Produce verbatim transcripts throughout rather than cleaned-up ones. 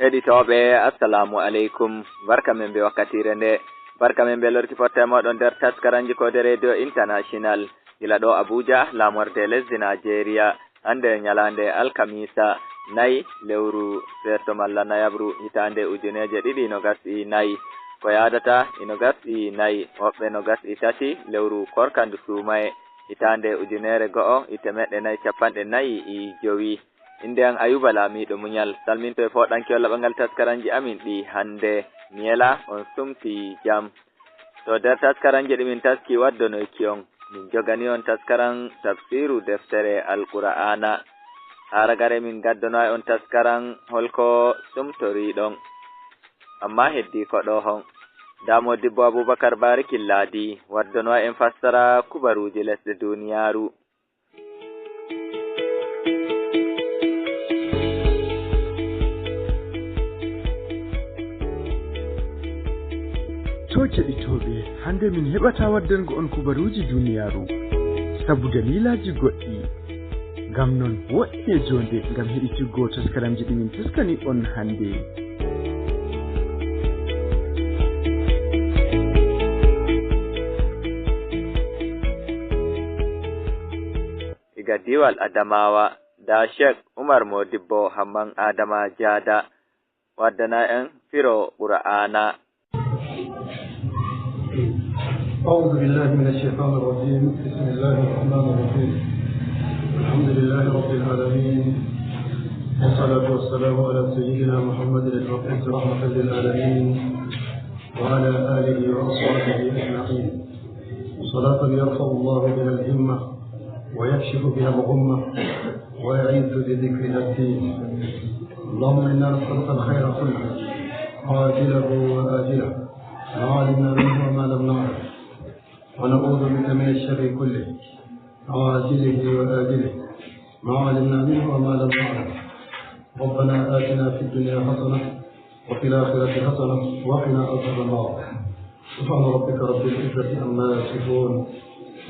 Heɗitooɓe, assalamu aleykum. Barka men be wakkatiire nde. Barka men be lorki fotta e mooɗon nder taskaranji ko de Radio International. Gila ɗo Abuja, laamorde lesdi Nigeria. Hannde ñalaande alkamiisa, nayi lewru seeto malla nayabru, hitaande ujuneeje ɗiɗi nogas e nayi. Ko yaadata e nogas e nayi, woɓɓe nogas e tati lewru korka ndu suumaye, hitaande ujuneere go'o e temeɗɗe nayi capanɗe nayi e jowi. Innde am Ayuba Laamiiɗo Muñal, salminto e fooɗankewol laɓangal taskaranji amin ɗi hannde. Mi yela on sumti jam. To nder taskaranji ɗi min taski waddonoyki on, min jogani on taskaran tafsiru deftere Alqur'aana. Haa ragare min gaddonoy on taskaran holko sumtoriɗon. Amma heddi ko ɗo hon. Ndaa Modibbo Abubakar Baari Killaadi waddonoy en fassara kubaruuji lesɗe duniyaaru. To keɗitooɓe, hannde min heɓataa waddango on kubaruuji duniyaaru, sabu daliilaaji goɗɗi. Ngam non, woɗɗine joonde ngam heɗitiggo taskaramji ɗi min taskani on hannde. Iga diiwal Adamawa, ndaa Sheikh Umar Modibbo Hamman Adama Jaada waddana en firo Qur'aana. أعوذ بالله من الشيطان الرجيم. بسم الله الرحمن الرحيم. الحمد لله رب العالمين. والصلاة والسلام على سيدنا محمد المبعوث رحمة للعالمين وعلى آله وأصحابه أجمعين. صلاة يرفع الله بها الهمة ويكشف بها الغمة ويعز بذكرها الدين. اللهم إنا نسألك الخير كله عاجله وآجله ما علمنا منه وما لم نعلم ونعوذ بك من الشر كله عاجله وآجله ما علمنا منه وما لم نعلم. ربنا آتنا في الدنيا حسنة وفي الآخرة حسنة وقنا عذاب النار. سبحان ربك رب العزة عما يصفون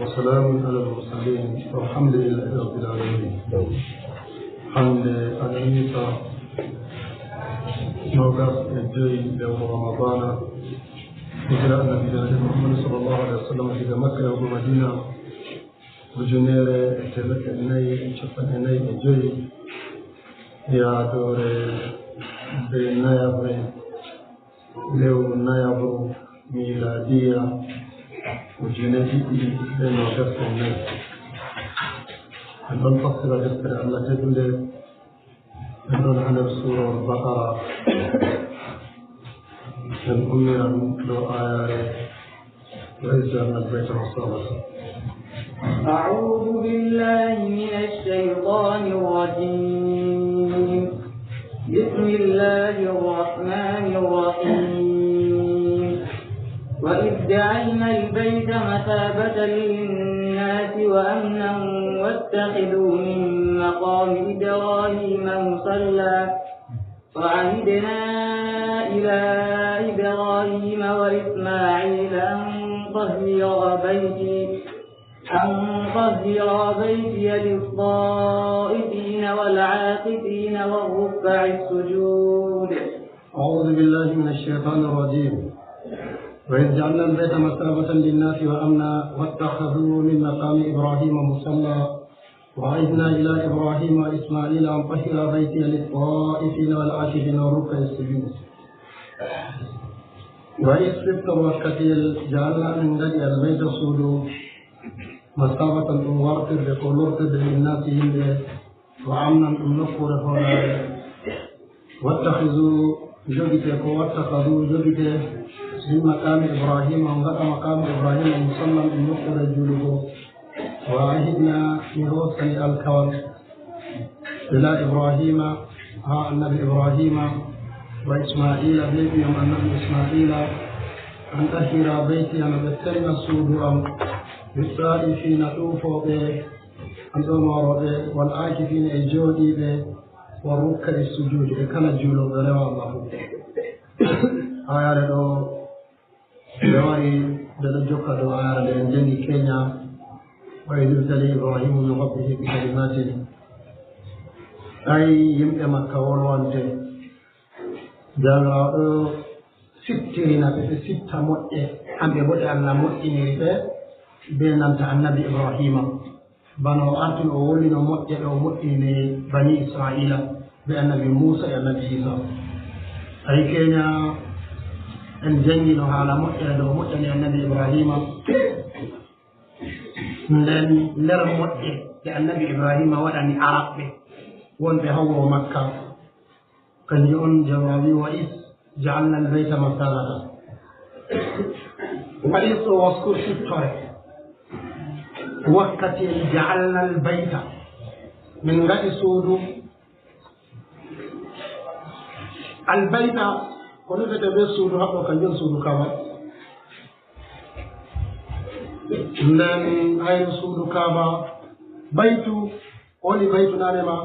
وسلام على المرسلين والحمد لله رب العالمين. Hannde alamiisa nogas e joyi lewru Ramadaana, hijira Annabi Muhammad sallallahu alaihi wasallam diga Makka yahugo Madina, ujunere e temeɗɗe nayi e capanɗe nayi e joyi, yaadoore be nayabre lewru nayabru miilaadiya ujune ɗiɗi e noogas e nayi. En ɗon fassira deftere Allah teddunde. En ɗon haa nder Suurawol Baqara. En ummiran ɗo aayaare, وإذ جعلنا البيت مثابة. أعوذ بالله من الشيطان الرجيم. بسم الله الرحمن الرحيم. وإذ جعلنا البيت مثابة للناس وأمنا واتخذوا من مقام إبراهيم مصلى وعهدنا إلى إبراهيم وإسماعيل أن طهرا بيتي، أن طهرا بيتي للطائفين والعاكفين والركع السجود. أعوذ بالله من الشيطان الرجيم. وإذ جعلنا البيت مثابة للناس وأمنا واتخذوا من مقام إبراهيم مصلى وعهدنا إلى إبراهيم وإسماعيل أن طهرا بيتي للطائفين والعاكفين والركع السجود. وإذ سبت وقتيل جعلنا من غدي البيت سودو مثابة ɗum wartirde ko lortirde للناس yimɓe, وأمنا ɗum nokkuure hoolaare. واتخذوا jogite ko واتخذوا jogite من مقام إبراهيم on ngaɗa مقام إبراهيم مصلى ɗum nokkuure juulugo. وعهدنا mi hoosani alkawal إلى إبراهيم haa Annabi Ibrahima وإسماعيل be ɓiyam Annabi Ismaila أن طهرا بيتي no ɓe selna suudu am للطائفين ɗuufooɓe an ɗo moorooɓe والعاكفين e jooɗiiɓe والركع السجود e kala juulooɓe rewa Allah fof. Aayaare ɗo nde wari nde ɗo jokka dow aayaare nde en jangi Kenya, وإذ ابتلى إبراهيم بربه بكلمات. Ay yimɓe Makka wolwante Jawmiraawo ɗo siftirina ɓe, ɓe sifta moƴƴe, kamɓe bo ɗe Allah moƴƴiniri ɓe, be nanta Annabi Ibrahima. Bana o arti o wolino moƴƴere o moƴƴini bani Isra'iila be Annabi Muusa e Annabi Iisa. Tawi keenya en janngino haala moƴƴere nde o moƴƴani Annabi Ibraahiima. Nden nder moƴƴe ɗe Annabi Ibraahiima waɗani Arabɓe wonɓe haa wuro Makka, kanjum on Jawmiraawo wi'i, "Wa is ja'alna al-bayta masalata." Wa is ɗo waskur siftore. Wakkati en ja'alna al-bayta, min ngaɗi suudu. Al-bayta, ko nufete be suudu haɗɗo, kanjum on suudu Kaaba. Nden hayru suudu Kaaba, baytu, woni baytu nane ma,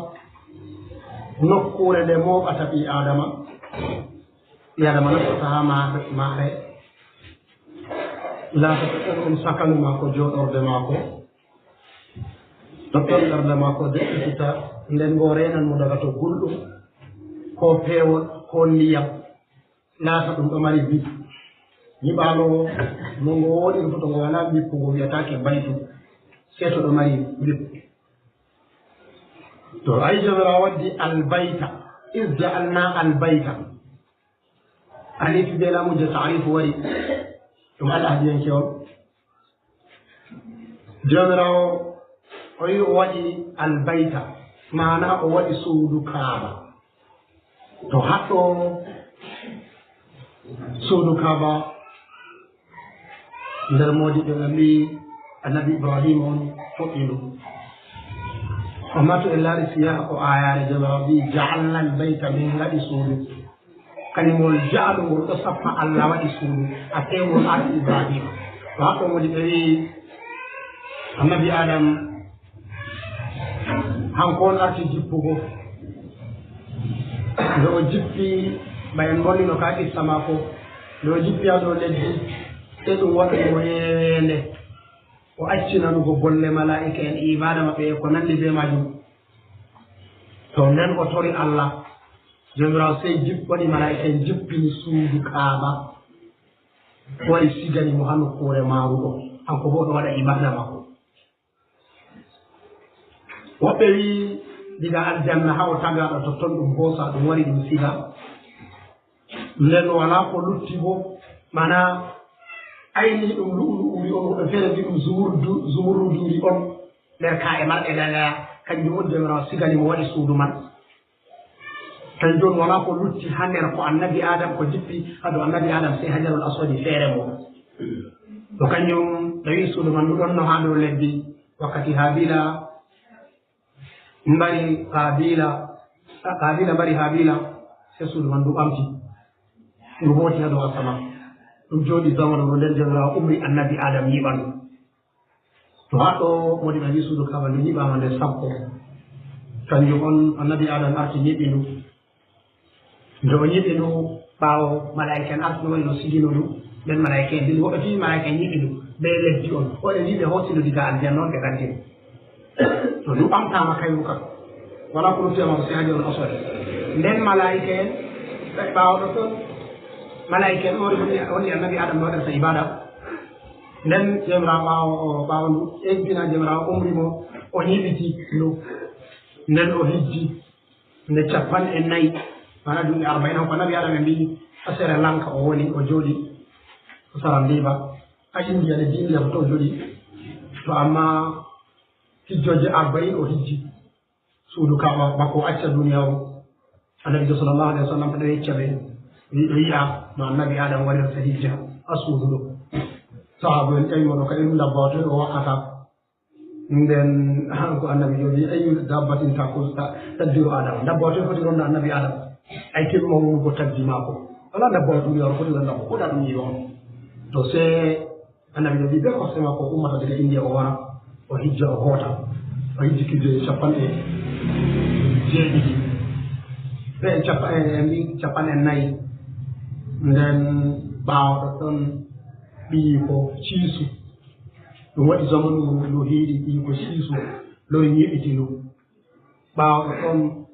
nokkuure nde mooɓata ɓii Aadama. Ɓii Aadama nattata haa maare, maare. Laatata ɗon on sakalu maako, jooɗorde maako. Totton ɓernde maako de'itita, nden boo reenan mo daga to gulɗum, koo peewol, koo ndiyam. Laata ɗum ɗo mari bip. Nyiɓaalo no ngo woɗiri fu, to ngo walaa bip, ngo wi'ataake baytu, sey to ɗo mari bip. To ay Jawmiraawo waddi albayta, is ja'alna albayta. Alif be laamu je ta'rif wari. Ɗum al'ahdiyanke on. Jawmiraawo o yi o waɗi albayta, maana o waɗi suudu Kaaba. To haɗɗo suudu Kaaba, nder moodiɓɓe ɓe mbi'i Annabi Ibrahim on fuɗɗi ndu. Amma to en laari siyaaka ko aayaare Jawmiraawo mbi'i, "Ja'alna al-bayta", min ngaɗi suudu. Kañum woni ja'alu ngol ɗo sappa Allah waɗi suudu, a tewol arti Ibrahima. To haɗɗo woni ɓe wi'i Annabi Adam, hanko on arti jippugo. Nde o jippi, ɓay en ngollino ka qissa maako, nde o jippi haa dow leddi, sey ɗum waɗi mo yeeweende. O acci nanugo bolle malaa'ika en, ibaada maɓɓe e ko nanndi bee maajum. To nden o tori Allah, Jawmiraawo sey jip-, waɗi malaa'ika en jippini suudu Kaaba, wari sigani mo haa nokkuure maaru ɗo, hanko boo o ɗo waɗa ibaada maako. Woɓɓe wi'i diga aljanna haa o taga ɗo totton ɗum hoosa, ɗum wari ɗum siga. Nden walaa ko lutti boo, maana ayni ɗum lu'ulu'uri on, woɓɓe feere mbi'i ɗum zumurdu-, zumurruduuri on nder kaa'e marɗe dagaya, kanjum on Jawmiraawo sigani mo waɗi suudu man. Kanjum on walaa ko lutti haa nder ko Annabi Adam, ko jippi haa dow Annabi Adam, sey Hajarul Aswadi feere mum. To kanjum ɓe wi'i suudu man ndu ɗonno haa dow leddi, wakkati Haabila mbari Haabila, Haabila mbari Haabila, sey suudu man ndu ɓamti, ndu hooti haa dow asama. Ɗum jooɗi zamanu ɗo, nden Jawmiraawo umri Annabi Adam nyiɓa ndu. To haa ɗo woni ɓe mbi'i suudu Kaaba ndu nyiɓaama nde sappo. Kanjum on Annabi Adam arti nyiɓi ndu. Nde o nyiɓi ndu, ɓaawo malaa'ika en arti no waɗi no sigino ndu, nden malaa'ika en dilli, woɓɓe fii malaa'ika en nyiɓi ndu bee leddi on. Woɓɓe mbi'i ɓe hoosi ndu diga aljanna on ɓe gaddi ndu. To ndu ɓamtaama kayru kan, walaa ko lutti e maako sey Hajarul Aswad. Nden malaa'ika en, ɓaawo ɗo ton, malaa'ika en on woni, woni Annabi Adam no waɗirta ibaada. Nden Jawmiraawo ɓaawo, o ɓaawo ndu, eggina Jawmiraawo umri mo, o nyiɓiti ndu. Nden o hijji nde cappanɗe nayi, maana duuɓi arba'in, ko Annabi Adam ɓe mbi'i haa Sri Lanka o woni, o jooɗi, o sara Ndiba. Haa Indiya ne, Indiya ko to o jooɗi. To amma hijjooje arba'in o hijji. Suudu Kaaba bako o acca duniyaaru. Annabiijo sallallahu alaihi wasallam ɗo yecca ɓe, wi-, o yi'a no Annabi Adam waɗirta hijja haa suudu ɗo. Sahaaba en ƴami mo ɗo kadi ɗum ndabbawa toy o wakkata. Nden ko Annabiijo wi, "Ayyu dabbatin takul ta-, tadbiru Adam." Ndabbawa toy foti ronda Annabi Adam. Ay keɓi mawnugo tagdi maako. Wala ndabbawa duniyaaru foti ronda mo. Ko da ɗum yi'i on. To se Annabi no wi'i bee kosɗe maako o ummata daga Indiya o wara, o hijja o hoota. O hijji hijjoje cappanɗe jeeɗiɗi. Bee cappa-, e, e mbi cappanɗe nayi. Nden ɓaawo ɗon ɓiyiiko Ciisu. Ɗum waɗi zamanu ndu hiiɗi ɓiyiiko Ciisu lori nyiɓiti ndu. Ɓaawo ɗon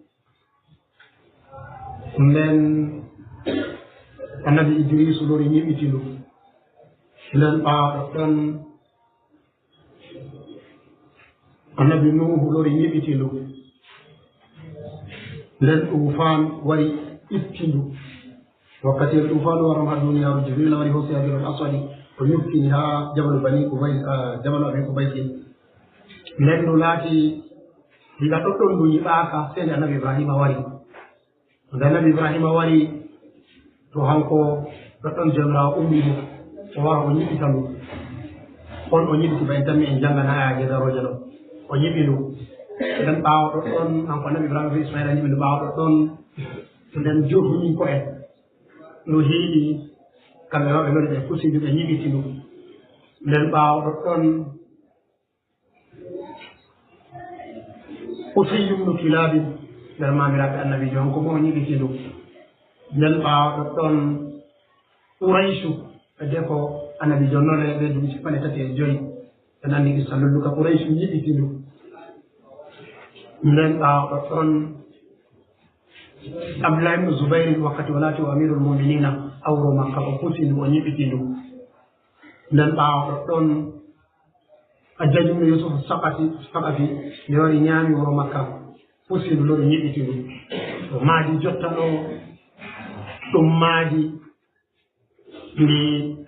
Nden, Annabi Idriisu lori nyiɓiti ndu. Nden ɓaawo ɗon, Annabi Nuuhu lori nyiɓiti ndu. Nden Tuufaan wari itti ndu. Wakkati el Tuufaan waran haa duniyaaru, Jibriila wari hoosi Hajarul Aswadi, o nyukkini haa Jabalu Bani Kubays, ah, Jabalu Abi Kubaysin. Nden ndu laati diga ɗoɗɗon ndu nyiɓaaka, sey nde Annabi Ibraahiima wari. Nde Annabi Ibraahiima wari, to hanko ɗoɗɗon Joomiraawo umri mo, o wara o nyiɓita ndu. On o nyiɓiti, ba en tammi en janngana ayaaje darooje ɗo. O nyiɓi ndu. Nden ɓaawo ɗoɗɗon, hanko Annabi Ibraahiima be Ismaa'iila nyiɓi ndu. Ɓaawo ɗoɗɗon, nden jurhuminko'en ndu hiiɗi, kamɓe ma ɓe lori ɓe pusi ndu, ɓe nyiɓiti ndu. Nden ɓaawo ɗoɗɗon, Usayyu ibnu Kilaabin, nder maamiraaɓe Annabiijo, on ko mo o nyiɓiti ndu. Nden ɓaawo ɗoɗɗon, Quraycu, e deko Annabiijo nole ɓe duuɓi cappanɗe tati e joy. En anndi qissa lolluka, Quraycu nyiɓiti ndu. Nden ɓaawo ɗoɗɗon, Abdullahi ibnu Zubayri, wakkati o laati o Amiirul Mu'miniina haa wuro Makka, o pusi ndu, o nyiɓiti ndu. Nden ɓaawo ɗoɗɗon, Hajjaaju ibnu Yuusuf Saqafi, Saqafi, nde wari nyaami wuro Makka, pusi ndu, lori nyiɓiti ndu. To maadi jotta ɗo, ɗum maadi ndi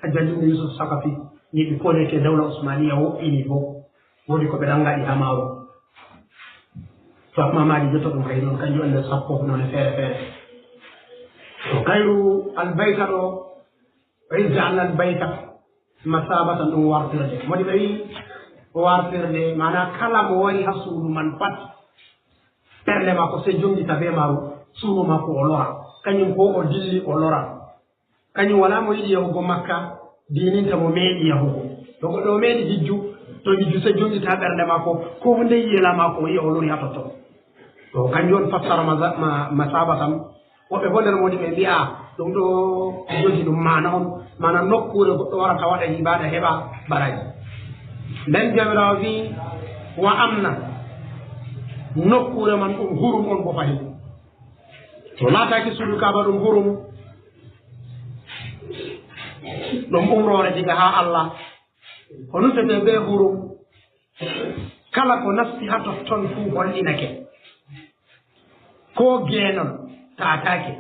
Hajjaaju ibnu Yuusuf Saqafi nyiɓi, ko neeke dawla Usmaaniya woɗɗini fof, woodi ko ɓe ɗan ngaɗi haa maaru. To amma maadi jotta ɗum kay noon, kanjum en nder sappo none feere feere. To kayru albayta ɗo, o izza alal bayta, masabatan ɗum wartirde. Modi ɓe wi wartirde, maana kala mo wari haa suudu man pat, ɓernde makko sey jonngita bee maaru, suuno makko o lora. Kañum ko o dilli o lora. Kañum walaa mo yiɗi yahugo Makka, diininta mo meeɗi yahugo. To goɗɗo o meeɗi hijju, to hijju sey jonngita ɓernde makko, ko huunde yiyela makko o yi'a o lori haa totton. To kanjum on fassara masa-, ma-, masabatan. Woɓɓe boo nder moodi ɓe mbi'a ɗum ɗo jogi ɗum maana on, maana nokkuure goɗɗo warata waɗa ibaada heɓa baraaji. Nden Jawmiraawo vi'i, "Wa amna." Nokkuure man ɗum hurum on bo fahin. To laataaki suudu Kaaba ɗum hurum, ɗum umroore diga haa Allah. Ko nufete bee hurum, kala ko nasti haa totton fuu holɗinake. Koo geenon taataake,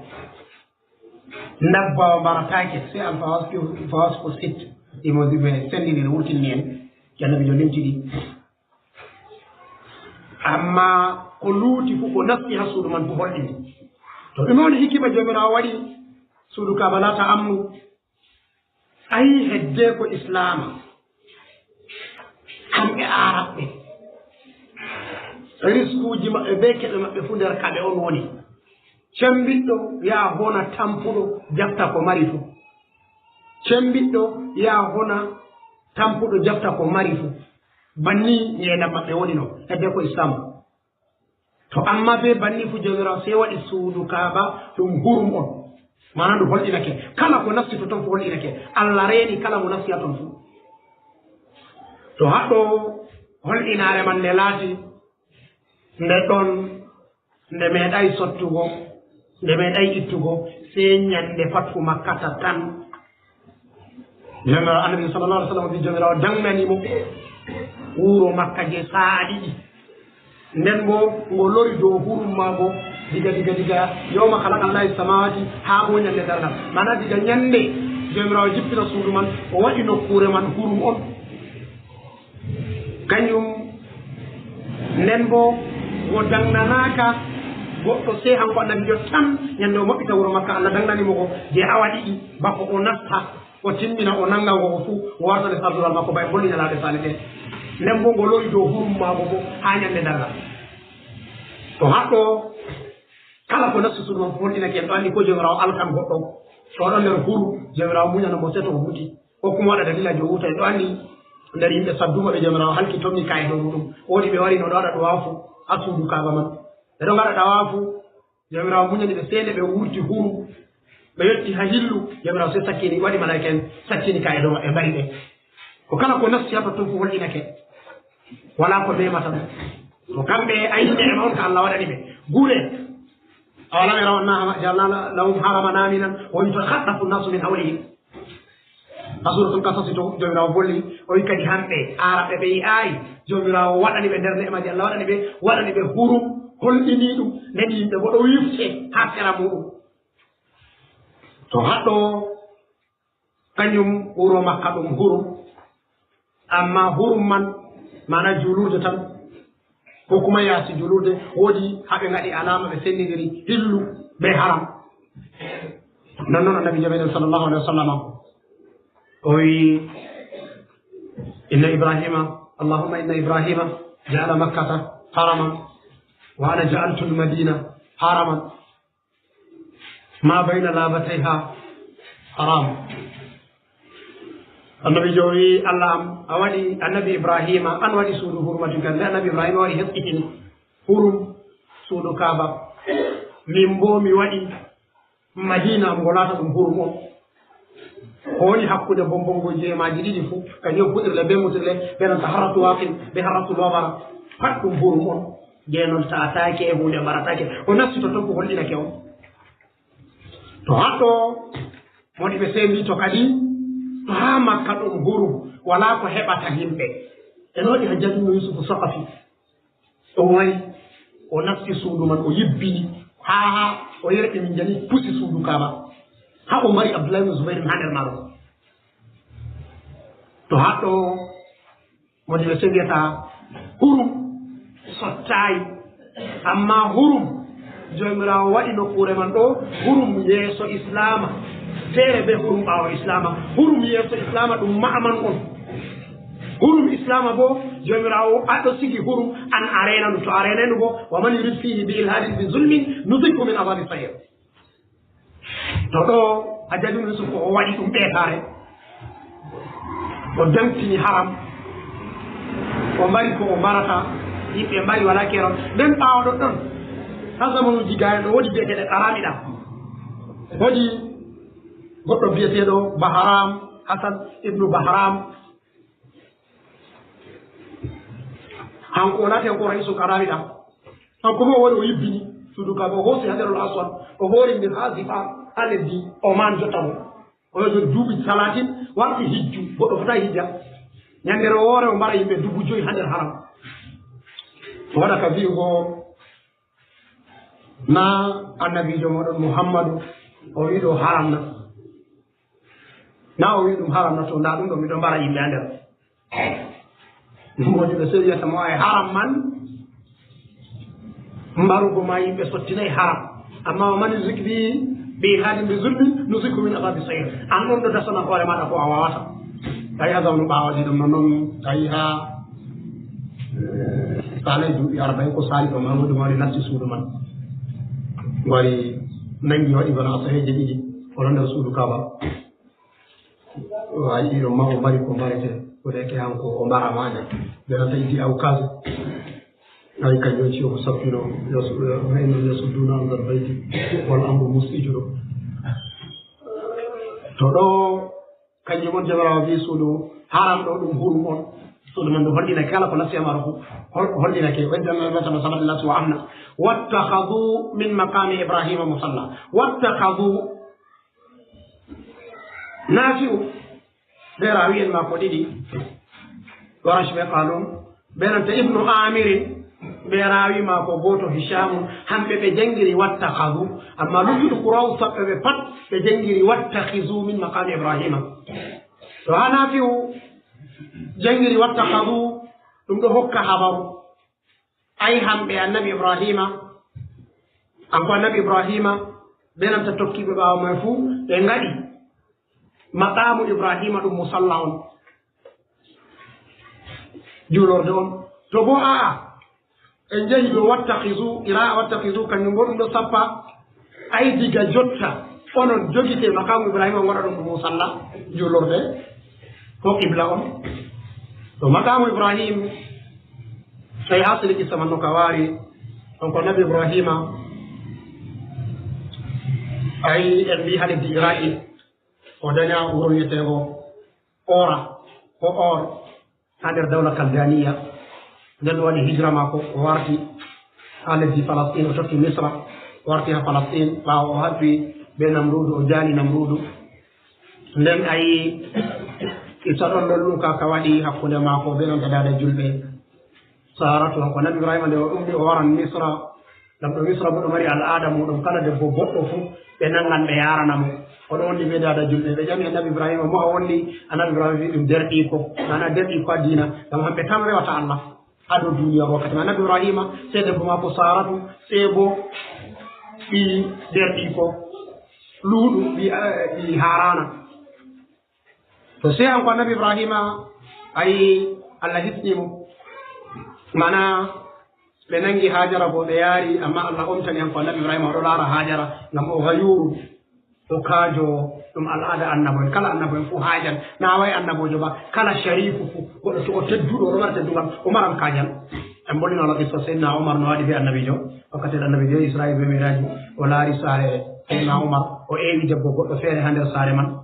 ndabbawa mbarataake, sey alfawas ko, fawas ko sit, imo ɓe senndindiri wurtinni en, Annabiijo limti ɗi. Ammaa ko luuti fuu, ko nasti haa suudu man fuu holɗini. To ɗum woni hikima Joomiraawo waɗi suudu Kaaba laata amnu. Ayi, hedde ko Islaama, kamɓe Aarabɓe, riskuuji maɓɓe bee keɓe maɓɓe fuu nder kaɓe on woni. Cembiɗɗo yaa hona tampuɗo, jafta ko mari fuu. Cembiɗɗo yaa hona tampuɗo, jafta ko mari fuu. Banni ngeendam maɓɓe woni no, hedde ko Islaama. To amma bee banni fu, Jawmiraawo sey waɗi suudu Kaaba ɗum hurum on. Maana ndu holɗinake. Kala ko nasti totton fu holɗinake. Allah reeni kala mo nasti haa ton fu. To haɗɗo holɗinaare man nde laati, nde ɗon, nde meeɗay sottugo, nde meeɗay ittugo, sey nyande fathu Makkata tan. Nden Annabi sallallahu alaihi wasallam wi Jawmiraawo dangnani mo wuro Makka je saa'a ɗiɗi. Nden bo ngo lori dow hurum maago diga, diga, diga yawma khalaqa Allahu samawati haa bo nyande darngal. Maana diga nyande Jawmiraawo jippina suudu man, o waɗi nokkuure man hurum on. Kanjum nden bo, o dangnanaaka goɗɗo sey hanko Annabiijo tan. Nyande o maɓɓita wuro Makka, Allah dangnani mo ko je awa ɗiɗi bako o nasta, o timmina, o nanga ngo o fuu, o warta nde sardugal makko, bay holli nyalaaɗe saali ɗe. Nden bo ngo lori dow hurum maago bo haa nyande darngal. To haɗɗo kala ko nasti suudu man fuu holɗinake, en ɗo anndi ko Jawmiraawo alkan goɗɗo. To ɗon nder huru, Jawmiraawo munyana mo sey to o muti. Ko kuma waɗa dalila jo wuta, en ɗo anndi nder yimɓe sadduɓe ɓe Jawmiraawo halki, tommi ka'e dow muɗum. Woodi ɓe wari no ɗo waɗa ɗuwaafu haa suudu Kaaba man. Ɓe ɗon ngaɗa ɗawaafu, Jawmiraawo munyani ɓe, sey nde ɓe wurti huru, ɓe yotti haa hillu, Jawmiraawo sey sakkini, waɗi malaa'ika'en sakkini ka'e dow maɓɓe, mbari ɓe. Ko kala ko nasti haa totton fuu holɗinake. Walaa ko memata ɗum. To kamɓe ayni neema on ka Allah waɗani ɓe. Gure. أولم يروا أنا جعلنا لهم حرما آمنا ويتخطف الناس من حولهم. Ha Suuratul Qasasi to, Joomiraawo volli, o wi kadi hamɓe, Aaraɓe ɓe yi'aay, Joomiraawo waɗani ɓe nder ne'maaji Allah waɗani ɓe, waɗani ɓe hurum, holɗini ɗum, nden yimɓe bo ɗo wifte haa sera muuɗum. To haɗɗo, kanjum wuro Makka ɗum hurum, amma hurum man maana juulurde tan, ko kuma yaasi juulurde, woodi haa ɓe ngaɗi alaama, ɓe sendindiri hillu be haram. Non non Annabi Joomiraaɗo sallallahu alaihi wasallam o wi, inna Ibrahima, Allahumma inna Ibrahima ja'ala Makkata haraman wa ana ja'altu al-Madina haraman ma bayna labatayha haram. Annabi Joomi Allah am, a waɗi Annabi Ibrahima, an waɗi suudu hurmatu gande. Annabi Ibrahima waɗi hesɗitini hurum suudu Kaaba. Min bo mi waɗi Madina am ngo laata ɗum hurum on. Ko woni hakkunde bombongo jeemaaji ɗiɗi fu, kanjum fuɗirle be mutirle, be nanta harratu waqin, be harratu wabara. Pat ɗum hurum on. Je non ta'ataake, huunde mbarataake. O nasti to, to ko hollinake on. To haɗɗo, moni ɓe sendi to kadi, to haa Makka ɗum hurum, wala ko heɓata yimɓe. En waɗi Hajjaju Yusufu Saqafi. O wari, o nasti suudu man, o yibbini, haa, haa, o yerɓi min jani, pusi suudu Kaaba. Haa o mari Abdullahi ibn Zubair haa nder maaro. To haɗɗo, woni ɓe sendiyata hurum sottaay, amma hurum Joomiraawo waɗi nokkuure man ɗo, hurum yeeso Islaama, feere be hurum ɓaawo Islaama. Hurum yeeso Islaama ɗum ma'aman on. Hurum Islaama bo, Joomiraawo aɗo sigi hurum an a reenanu, to a reenanu bo, wa man yurid fihi bi ilhadin bi zulmin nuzikhu min azabi sa'ir. To ɗo Hajjaju Yusuf o waɗi ɗum ɓeetaare, o dantini haram, o mbari ko o mbarata, yimɓe mbari wala keerol. Nden ɓaawo ɗon ɗon, haa zamanuuji gaayo ɗo woodi biyeteeɗe Qaramiɗa. Woodi goɗɗo biyeteeɗo Bahram, Hasan ibnu Bahram. Hanko o laati hanko ra'isul Qaramiɗa. Hanko bo o wari o yibbini suudu Kaaba, o hoosi Hajarul Aswad, o hoori nde haa Zifar, haa lesdi Oman jotta mo. O yehi duuɓi talatin, warti hijju, goɗɗo fota hijja. Nyannde woore o mbara yimɓe dubu jowi haa nder haram. O waɗa ka vi'ugo na annabiijo mooɗon Muhammadu, o wi ɗo haram na? Na o wi ɗum haram na? To nda ɗum ɗo miɗo mbara yimɓe haa nder. Moodi ɓe sey wiyata mo ay haram man, mbarugo ma yimɓe sottinay haram. Amma wa man yushrik bi, bi ilhadin bi zulmin, nuzikhu min azabi sa'ir. An ɗon ɗo dasana hoore maɗa ko a wawata. Tawi ha zamanu ɓawo ɗi ɗum non non, tawi ha, eh, saalay duuɓi arba'in ko saali ɗo man, woni mo wari natti suudu man. Wari nangi waɗi bana asaweje ɗiɗi, o ɗon nder suudu Kaaba. Ay ɗiɗo ma o mbari ko mbarete, ko ɗeke hanko o mbara maña. Ɓe nata idi aw kaso. Ay kanjum ci o sappino, yasu-, innahum yasudduna an zal bayti wal amru mus'ijuɗo. To ɗo, kanjum on Jawmiraawo wi suudu haram ɗo ɗum hurum on. Suudu man ɗum holɗina kala ko nasti e maaru fu. Hol-, holɗinake. Wadda ma sabata nas wa amna. Wattakhadhu min maqami Ibrahima musalla. Wattakhadhu Nafi'u, ɓe raawi'en maako ɗiɗi, Warash be Qalun, ɓe nanta Ibnu Amirin, ɓe raawi maako gooto Hishamu, hamɓe ɓe janngiri wattakhadhu, amma luttuɗo qurra'u saɓɓe ɓe pat, ɓe janngiri wattakhizu min maqami Ibrahima. To haa Nafi'u janngiri wattakhadhu, ɗum ɗo hokka habaru. Ay hamɓe Annabi Ibrahima, kanko Annabi Ibrahima, ɓe nanta tokkiiɓe ɓaawo may fuu, ɓe ngaɗi maqaamu Ibrahima ɗum musalla on, juulorde on. To bo a'a, en njahi ɗo wattakhizu, qira'a wattakhizu, kanjum bo ɗum ɗo sappa, ay diga jotta, onon jogite maqaamu Ibrahima, on ngaɗa ɗum musalla, juulorde, ko qibla on. To maqaamu Ibrahim, Tawi haa sili kissa man no ka waari, on ko Nabi Ibrahima, ay en mbi haa leddi Iraki, o daña wuro wiyeteengo Ora, ko Or, haa nder dawla Kaldaniya. Nden o waɗi hijra maako, o warti haa leddi Falastin, o tokki Misra. warti ha Palestine, ɓaawo o habbi be Namruudu, o jaali Namruudu. Nden a yi qissa ɗon ɗon ɗum ka, ka waɗi hakkunde maako be on dada julɓe. Saratu, hanko Annabi Ibrahima, nde o ɗumɗi o waran Misra, ngam ɗo Misra bo ɗo mari al'aada muuɗum, kala debbo boɗɗo fuu ɓe nangan ɓe yaarana mo. O ɗo wondi be dada julɓe, ɓe ƴami Annabi Ibrahima, mo a wondi? Annabi Ibrahima wi'i ɗum derɗiiko, maana derɗiiko ha diina, ngam hamɓe tan rewata Allah ha dow duniya wakkati man. Annabi Ibrahima, sey debbo maako Saratu, sey bo ɓii derɗiiko Luuɗu, ɓii, eh, ɓii Harana. To sey hanko Annabi Ibrahima, ayi, Allah hisni mo. Mana, ɓe nangi Hajara bo ɓe yaari, amma Allah omtani hanko Annabi Ibrahima, o ɗo laara Hajara, ngam o gayuru, o kaajo, ɗum al'aada annabo'en. Kala annabo'en fuu haajan, na way annabojo ba, kala sharifu fuu, goɗɗo to o tedduɗo, o ɗo mara teddugal, o maran kaajal. En bolino Allah qissa Seydina Umar no waɗi be annabijo, wakkati Annabijo Isra'i be Miraji, o laari saare Seydina Umar, o eewi debbo goɗɗo feere ha nder saare man.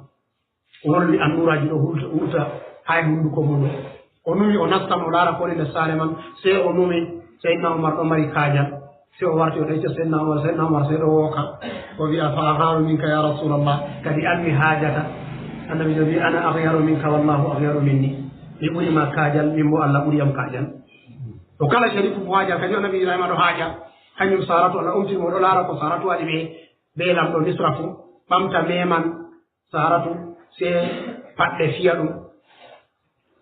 O wolwi annuuraaji ɗo hulta, wurta haa e hunnduko mum. O numi o nasta mo laara ko woni nder saare man. Sey o numi Seydina Umar ɗo mari kaajal. Sey o warti o ɗo yecca Seydina Umar, Seydina Umar sey ɗo wooka. O wi'a, "Fa agharu minka ya Rasulallah, kadi anni hajata." Annabijo wi'i, "Ana aghyaru minka wallahu aghyaru minni." Mi ɓuri ma kaajal, min bo Allah ɓuri yam kaajal. To kala sharifu mo haaja, kadi Annabi Ibrahima ɗo haaja. Kanjum Saratu Allah omtini mo, o ɗo laara ko Saratu waɗi ɓe, be lamɗo Misra fu, ɓamta meman Saratu, sey paɗɗe fiya ɗum,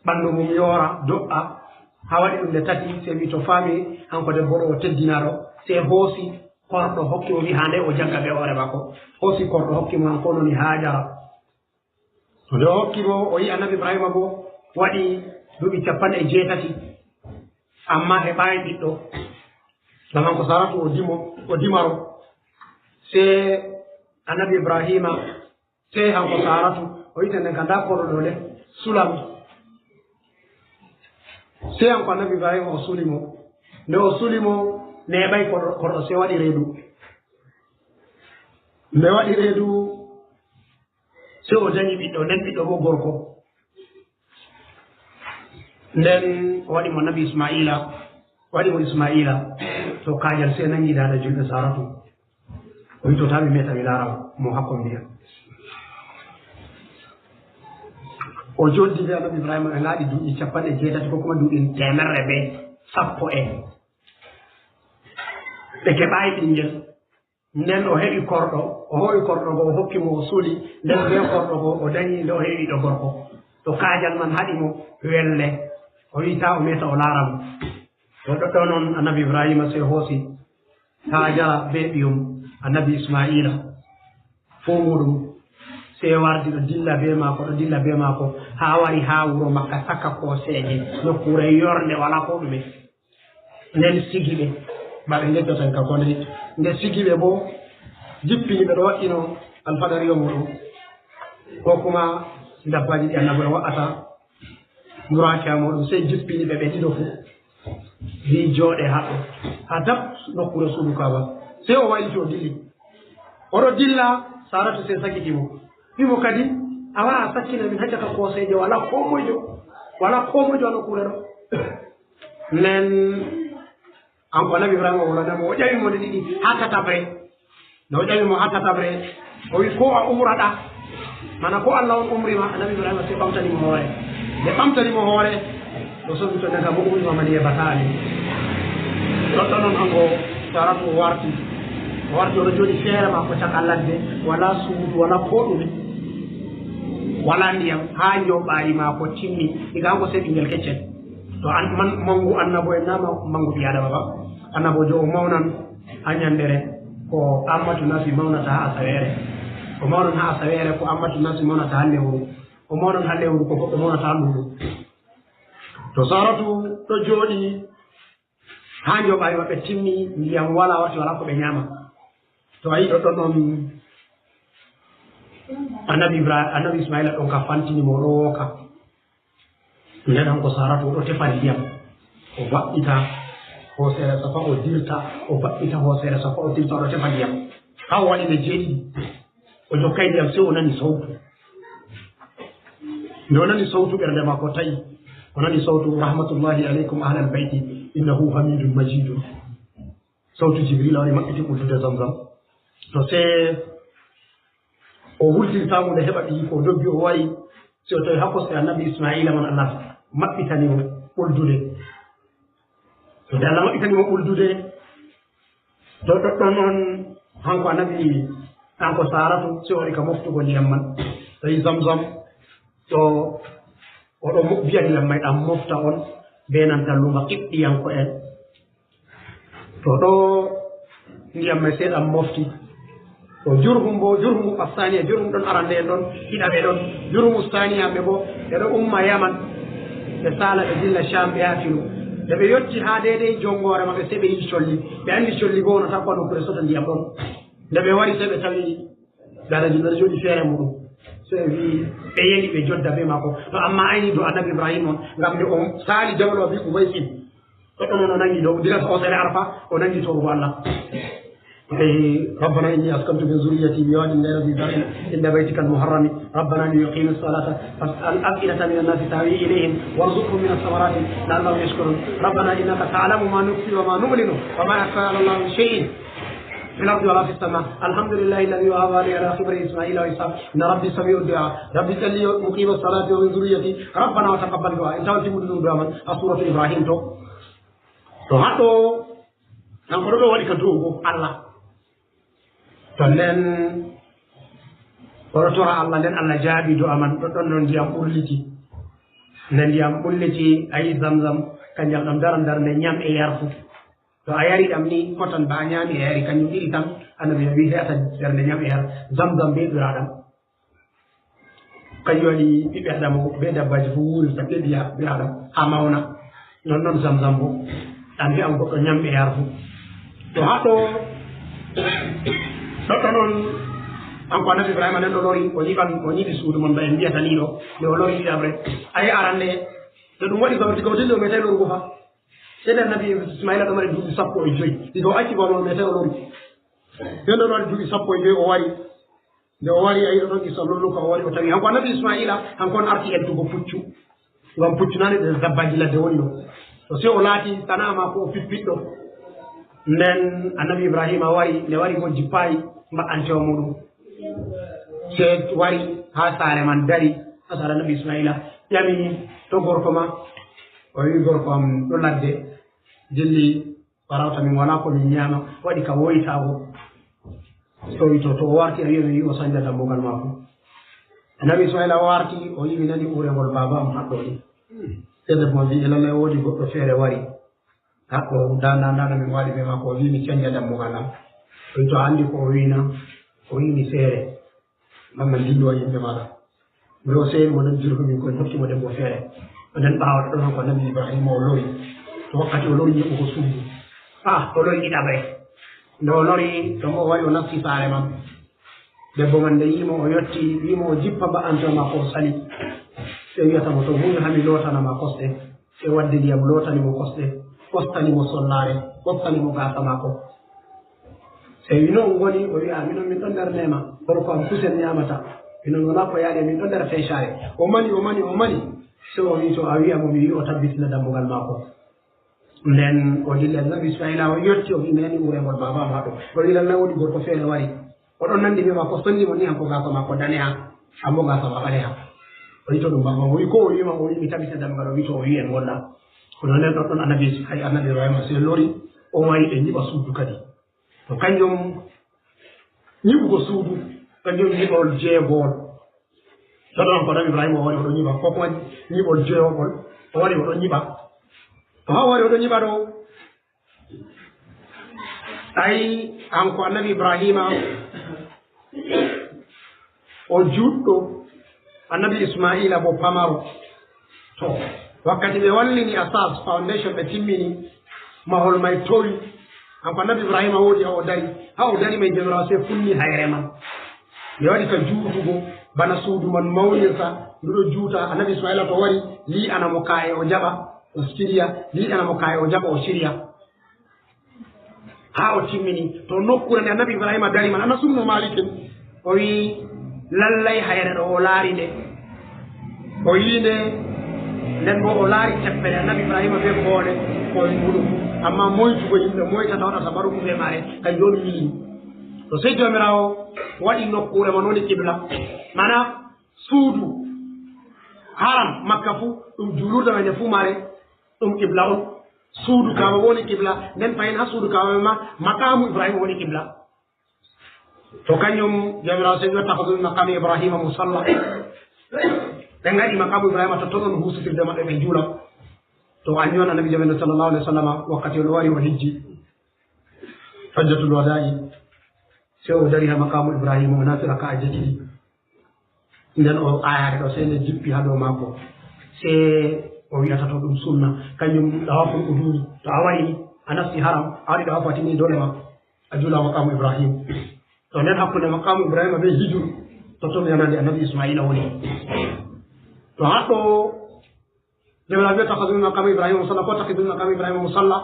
ɓanndu mum yoora, do'a, haa waɗi ɗum nde tati, sey wi to faami, hanko debbo ɗo o teddinaaɗo, sey hoosi korɗo hokki mo, wi haa nde o jagga be hoore maako. Hoosi korɗo hokki mo, hanko woni Hajara. Nde o hokki mo, o yi Annabi Ibrahima bo waɗi duuɓi cappanɗe jeetati, amma heɓaay ɓiɗɗo. Ngam hanko Saratu o dimo, o dimaro. Sey Annabi Ibrahima Sey hanko Saratu, o yi'iti nden ka ndaa korɗo ɗo le, sulam. Sey hanko Annabi Ibrahima o suli mo. Nde o suli mo, neeɓay korɗo, korɗo sey waɗi reedu. Nde waɗi reedu, sey o danyi ɓiɗɗo, nden ɓiɗɗo bo gorko. Nden o waɗi mo Annabi Isma'iila, o waɗi mo Isma'iila. To kaajal sey nangi daada julɓe Saratu. O wi to taa mi meeta mi laara mo, hakko mbiya. O joddi be Annabi Ibrahima, ɓe ngaɗi duuɓi cappanɗe jeetati ko kuma duuɓi teemerre be sappo e. Ɓe keɓaay ɓinngel. Nden o heɓi korɗo, o hoo'i korɗo go, o hokki mo, o suli. Nden be korɗo go, o danyi, nde o heɓi ɓiɗɗo gorko. To kaajal man haɗi mo welle, o wi taa o meeta o laara mo. To ɗoɗɗon on Annabi Ibrahima sey hoosi Hajara be ɓiyum Annabi Isma'iila, fuu muuɗum, sey wardi ɗo dilla be maako, ɗo dilla be maako, haa wari haa wuro Makka, caka kooseeje, nokkuure yornde, walaa koo ɗume. Nden sigi ɓe, ba ɓe ngejjotan ka kondiri. Nde sigi ɓe boo, jippini ɓe ɗo waɗɗino alfadariyo muuɗum, koo kuma dabbaaji ɗi annabo'en wa'ata, Buraakiya muuɗum, sey jippini ɓe ɓe ɗiɗo fuu. Wi jooɗe haɗo, haa dab nokkuure suudu Kaaba. Sey o wayliti o dilli. O ɗo dilla, Saratu sey sakiti mo. Wi mo kadi, a wara a sakkina min haa caka kooseeje, walaa koo moyjo. Walaa koo moyjo haa nokkuure ɗo. Nden Kanko Annabi Ibrahima o wolwanay mo, o ƴami mo nde ɗiɗi haa tataɓre. Nde o ƴami mo haa tataɓre, o wi, "Ko a umrata?" Mana ko Allah on umri ma? Annabi Ibrahima sey ɓamtani mo hoore. Nde ɓamtani mo hoore, o somi to nega mo umri ma mani yebatani. Ɗoɗɗon on hanko Saratu o warti. O warti o ɗo jooɗi feere maako caka ladde, walaa suudu, walaa ko ɗume. Walaa ndiyam, haa njoɓaari maako timmi. Diga hanko sey ɓinngel keccel. To an man, manngu annabo en na ma-, manngu ɓii Aadama ba. Annabojo o mawnan haa nyanndere ko Ammatun Naasi mawnata haa asaweere. O mawnan haa asaweere ko Ammatun Naasi mawnata haa lewru. O mawnan haa lewru ko goɗɗo mawnata haa nduuɗu. To Saratu ɗo jooɗi haa njoɓaari maɓɓe timmi, ndiyam walaa, warti walaa ko ɓe nyaama. To a yi ɗoɗɗon on Annabi Ibra-, Annabi Ismaila ɗon ka fantini mo, o ɗo wooka. Nden hanko Saratu o ɗo tefa ndiyam, o vaɓɓita hooseere Safa, o dirta, o vaɓɓita hooseere Safa, o dirta, o ɗo tefa ndiyam. Haa o waɗi nde jeeɗiɗi, o jokkay ndiyam, sey o nani sawtu. Nde o nani sawtu, ɓernde maako ta'i. O nani sawtu, "Rahmatullahi alaykum ahlal bayti, innahu hamidun majidun." Sawtu Jibril wari maɓɓiti ɓuldude Zamzam. To se o wultiri faamu nde heɓa ɓiyi ko doggi o wayi, si o tawi haa kosɗe annabi Ismaila man Allah maɓɓitani o ɓoldude. To nde Allah maɓɓitani mo ɓoldude, to ɗoɗɗon on hanko annabi, hanko Saratu, si o waɗi ka moftugo ndiyam man. Tawi Zamzam, to o ɗo mo-, wiya ndiyam may ɗam mofta on, be nanta luma Qibɗiyanko en. To ɗo ndiyam may seeɗa mofti. To Jurhum bo, Jurhum Assaniya, Jurhum ɗon arande en ɗon, ɗiɗaɓe ɗon. Jurhum Assaniya ɓe bo, ɓe ɗo umma Yaman. Ɓe sala ɓe dilla Sham ɓe yaha Filo. Nde ɓe yotti haa deydey jongoore maɓɓe, sey ɓe yi'i colli. Ɓe anndi colli bo wonata ko nokkuure soto ndiyam ɗon. Nde ɓe wari sey ɓe tawi Daraji no jooɗi feere muɗum. Sey wi ɓe yeli ɓe jodda be maako. To amma ayni do annabi Ibrahim on, ngam nde o saali jabal Abi Qubaysin. Ɗoɗɗon on o nangi dow, diga to o sere Arfa, o nangi torugo Allah. Eh, ربنا إني أسكنت من ذريتي بواد غير ذي زرع عند بيتك المحرم ربنا ليقيموا الصلاة فاجعل أفئدة من الناس تهوي إليهم وارزقهم من الثمرات لعلهم يشكرون ربنا إنك تعلم ما نخفي وما نعلن وما يخفى على الله من شيء في الأرض ولا في السماء. الحمد لله الذي وهب لي على الكبر إسماعيل وإسحاق إن ربي سميع الدعاء. رب اجعلني مقيم الصلاة ومن ذريتي ربنا وتقبل دعاء. En tawti ɗum ɗum du'a man ha suratu Ibrahim to. To haɗo kanko ɗo waɗi ka dow Allah. To nden oɗo tora Allah, nden Allah jaabi du'a man, ɗoɗɗon non ndiyam ɓurliti. Nde ndiyam ɓurliti, ayi Zamzam, kanjam ɗam daran dar nde ñam e yar fu. To a yari ɗam ni, fotan ba a ñaami a yari, kanjum ɗiɗi tan, annabi no wi'i, he'ata nder nde ñam e yar, Zamzam be ɓiraɗam. Kanjum waɗi ɓiɓɓe Adama be dabbaji fu wuurata be biya ɓiraɗam, haa mawna. Non non Zamzam bo, ɗam he'an goɗɗo ñam e yar fu. To haa ɗo, ɗoɗɗo non, kanko annabi Ibrahima nden o lori, o nyiɓan, o nyiɓi suudu mon ba en mbiyata ni ɗo, nde o lori ɗiɗaɓre. Ayi arande, to ɗum waɗi gawti gawti ɗo, metai lorugo fa. Sey nde annabi Ismaila ɗo mari duuɓi sappo e joy. Diga o acci baba mum, metai o lori. Nden ɗo waɗi duuɓi sappo e joy, o wari. Nde o wari, a yiɗo ɗon Isa lolluka, o wari, o tawi. Hanko annabi Ismaila, hanko on arti eddugo puccu. Ngam puccu nani ɗe dabbaji ladde woni ɗo. To sey o laati sana'a maako o pippiɗɗo. Nden annabi Ibrahima wari, nde wari mo jippayi mba'antewa muɗum. Sey wari haa saare man dari, haa saare annabi Ismaila. Ƴami, "To gorko ma?" O wi'i, "Gorko am ɗo ladde, dilli farauta, min walaa ko min nyaama, waɗi ka woytaago." So wi to, to o warti, a wi'a min yi o sanja dammugal maako. Annabi Ismaila warti, o yi mi nani uurengol baaba am haɗɗo ni. Sey debbo man wi'i, "E lallay woodi goɗɗo feere wari. Haɗɗo, nda, nda, nda no min waɗi be maako." O wi'i mi canja dammugal am. O wi to a andi ko o wi'i na? O wi'i mi feere. Mamman dillu a yimɓe maɗa. Nde o seeri mo nden jirko min koye hokki mo debbo feere. Nden ɓaawo ɗon ko annabi Ibrahima o lori. To wakkati o lori nyiɓugo suudu. Ah, o lori ɗiɗaɓre. Nde o lori, to mo o wari o nasti saare man. Debbo man nde yi'i mo o yotti, wi'i mo o jippa mba'antewa maako o sali. Sey wi'ata mo to hunde hami lootana ma kosɗe. Sey waddi ndiyam lootani mo kosɗe, ɓostani mo sollaare, ɓostani mo gaasa maako. Sey wi no on ngoni, o wi'a, "Minon min ɗon nder neema, gorko am kusel nyaamata. Minon wala ko yaali, min ɗon nder feecaare." O mani, o mani, o mani. Sey o wi to a wi'a mo mi yi o tabbitina dammugal maako. Nden o dilla annabi Ismaila o yotti o wi'i mi nani uurengol baaba am haɗo. O wi'i lallay woodi gorko feere wari. O ɗon nandi be maako, sonni mo ni, hanko gaasa maako daneha, ambo gaasa ma ɓaleha. O wi to ɗum baba, o wi ko o wi ma, o wi mi tabita dammugal, o wi to o wi en wonda. Kono nden ɗon ɗon annabi, hay annabi Ibrahima sey lori, o wari ɓe nyiɓa suudu kadi. To kanjum nyiɓugo suudu, kanjum nyiɓol jeegowol. Ɗon ko annabi Ibrahima o wari o ɗon nyiɓa, ko kuma nyiɓol jeegowol, o wari o ɗon nyiɓa. To haa o wari o ɗon nyiɓa ɗo, Ay, an ko annabi Ibrahima, o juutɗo, annabi Ismaila bo pamaro. To, wakkati ɓe wallini asas, foundation, ɓe timmini, mahol may towi. An ko annabi Ibrahima woodi haa o dari, haa o dari may Jawmiraawo sey funni hayre man. Ɓe waɗi ka juutugo, bana suudu man mawnirta, ndu ɗo juuta. Annabi Ismaila to wari, lii'ana mo kaa'e o jaɓa, o siriya, lii'ana mo kaa'e o jaɓa, o siriya. Haa o timmini, to nokkuure nde annabi Ibrahima dari man, Anas ibnu Malikin, o wi'i, lallay hayre ɗo o laari nde. O yi'i nde, nden bo o laari teppere annabi Ibrahima be koole, koole muɗum. Amma moytugo yimɓe, moytata waɗata baruku be maare, kanjum on yi'i. To sey Joomiraawo waɗi nokkuure man woni qibla, mana suudu haram Makka fuu, ɗum juulurde men nde fuu mare, ɗum qibla on. Suudu Kaaba woni qibla, nden fahin haa suudu Kaaba ma, maqaamu Ibrahima woni qibla. To kanjum Joomiraawo sey wi, "Wattakhadhu min maqami Ibrahima musalla." Ɓe ngaɗi maqaamu Ibrahima totton on huusitirde maɓɓe ɓe juula. To annabi, annabi Joomiraawo sallallahu alaihi wasallam wakkati on wari o hijji. Hajjatul wada'i. Sey o dari haa maqaamu Ibrahima, o naati raka'aaje ɗiɗi. Nden o aayaare ɗo, sey nde jippi haa dow maako. Sey o wi'ata to ɗum sunna. Kanjum ɗawaaful qudumi. To a waɗi, a nasti haram, a waɗi ɗawaafu a timmini doole ma, a juula maqaamu Ibrahim. To nden hakkunde maqaamu Ibrahima bee Hijru, totton yanaande annabi Isma'iila woni. To haɗɗo, Joomiraawo wi'ata, "Wattakhadhu min maqami Ibrahima musalla," ko "Wattakhadhu min maqami Ibrahima musalla."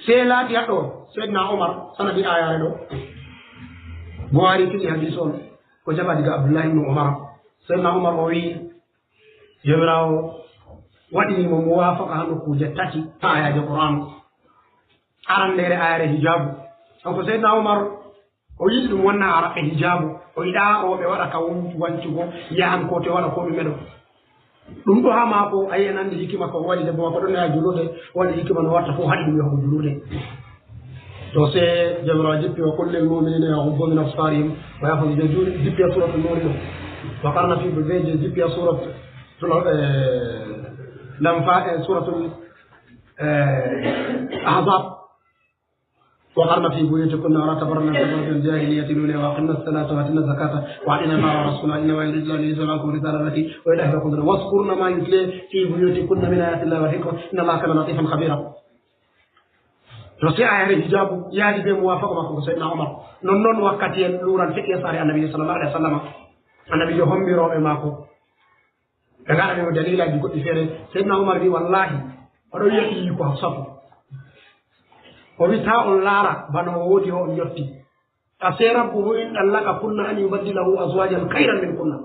Sey laati haa ɗo, Seydina Umar sanadi aayaare ɗo. Buhari fili hadiis on, ko jaɓa diga Abdullahi ibn Umar. Seydina Umar o wi'i, Joomiraawo waɗi mo muwaafaqa haa nokkuuje tati haa aayaaje Qur'aan. Arandeere aayaare hijaabu. Kanko Seydina Umar, o yiɗi ɗum wonna Araɓɓe hijaabu. O yiɗaa rooɓe waɗa ka won-, wancugo, yahan koote waɗa ko ɗume ɗo. Ɗum ɗo haa maako, a yi'an anndi hikima ko waɗi debbo maako ɗon yaha juulirde, waɗi hikima no watta fof haɗi ɗum yahugo juulirde. To sey Joomiraawo jippi, "Wa qul lil mu'minina yaghuddu min absarihim wa yahfazu," je juuli jippi haa suuratul Nuur ɗo. "Wa qarna fi," be je jippi haa suuratul, eh, Lanfa-, eh, suuratul, eh, Ahzab. "وقرن في بيوتكن ولا تبرجن تبرج الجاهلية الأولى وأقمن الصلاة وآتين الزكاة وأطعن الله ورسوله إنما يريد الله ليذهب عنكم الرجس أهل البيت ويطهركم تطهيرا واذكرن ما يتلى في بيوتكن من آيات الله والحكمة إن الله كان لطيفا خبيرا." To sey aayaare hijaabu yaadi bee muwaafaqa maako ko Seydina Umar. Non non wakkati en luural feƴƴi haa saare Annabi sallallahu alaihi wasallam. Annabi yo hombi rooɓe maako. Ɓe ngaɗani mo daliilaaji goɗɗi feere. Seydina Umar wi, "Wallaahi, oɗo wi'a ɓiyiiko Hafsatu." O wi, "Taa on laara bana o woodi o on yotti. Asa rabbuhu in ɗallaqakunna an yubaddilahu azwajan khayran minkunna."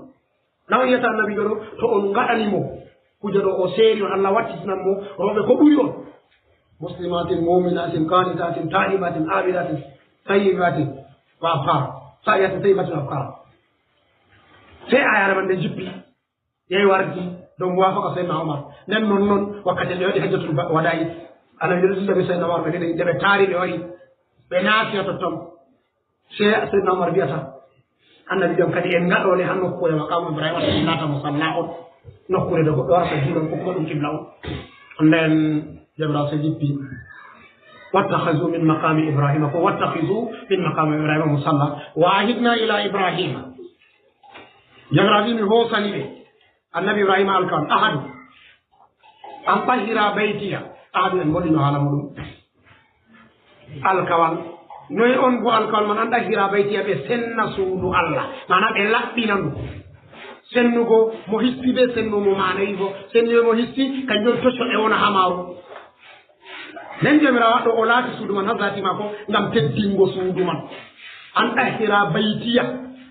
Na on yi'ata Annabiijo ɗo, to on ngaɗani mo kuje ɗo o seeri on, Allah wattitinan mo rooɓe ko ɓuri on. Muslimatin, mu'minatin, qanitatin, ta'ibatin, abidatin, tayyibatin wa abkara. Ta'ibatin, tayyibatin wa abkara. Sey aayaare man nde jippi. Yehi warti dow muwaafaqa Seydina Umar. Nden non non wakkati ɓe waɗi hajjatul ba-, wada'i, Annabi ɗo dilla bee Seydina Umar, ɓe ɗiɗi, nde ɓe taari ɓe wari, ɓe naati haa totton. Sey Seydina Umar wi'ata Annabi jam kadi en ngaɗo le haa nokkuure maqaamu Ibrahima, to laata musalla on, nokkuure nde goɗɗo warata juulan ko kuma ɗum qibla on. Nden Jabra sey jippi. "Wattakhadhu min maqami Ibrahima," ko "Wattakhadhu min maqami Ibrahima musalla. Wa ahidna ila Ibrahima." Jabra wi mi hoosani ɓe Annabi Ibrahima alkawal, ahadu. "An tahira baytiya." Ahadu en mboɗino haala muɗum. Alkawal. Noy on bo alkawal man, "An tahira baytiya," ɓe senna suudu Allah. Maana ɓe laɓɓina ndu. Sennugo mo hissi be sennu mo maanayi bo. Sennugo mo hissi, kanjum on tocco ɗe wona haa maaru. Nden Joomiraawo ɗo o laati suudu man haa zaati maako ngam teddingo suudu man. "An tahira baytiya."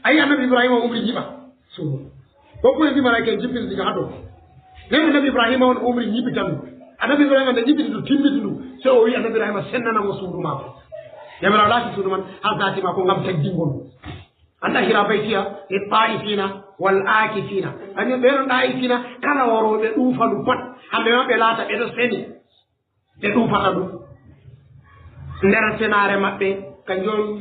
Ayi, Annabi Ibrahima o umri nyiɓa suudu. Ko ko en mbi malaa'ika en jippini diga haa dow. Nden Annabi Ibrahima on umri nyiɓitan ndu. Annabi Ibrahima nde nyiɓini ndu, timmiti ndu. Sey o wi'i Annabi Ibrahima sennana mo suudu maako. Joomiraawo laati suudu man haa zaati maako ngam teddingo ndu. "An tahira baytiya lit ta'ifina wal akifina." Ani ɓe non ta'ifina, kala warooɓe ɗuufa ndu pat. Hamɓe ma ɓe laata ɓe ɗo seni. Ɓe ɗuufata ɗum. Nder senaare maɓɓe, kanjum on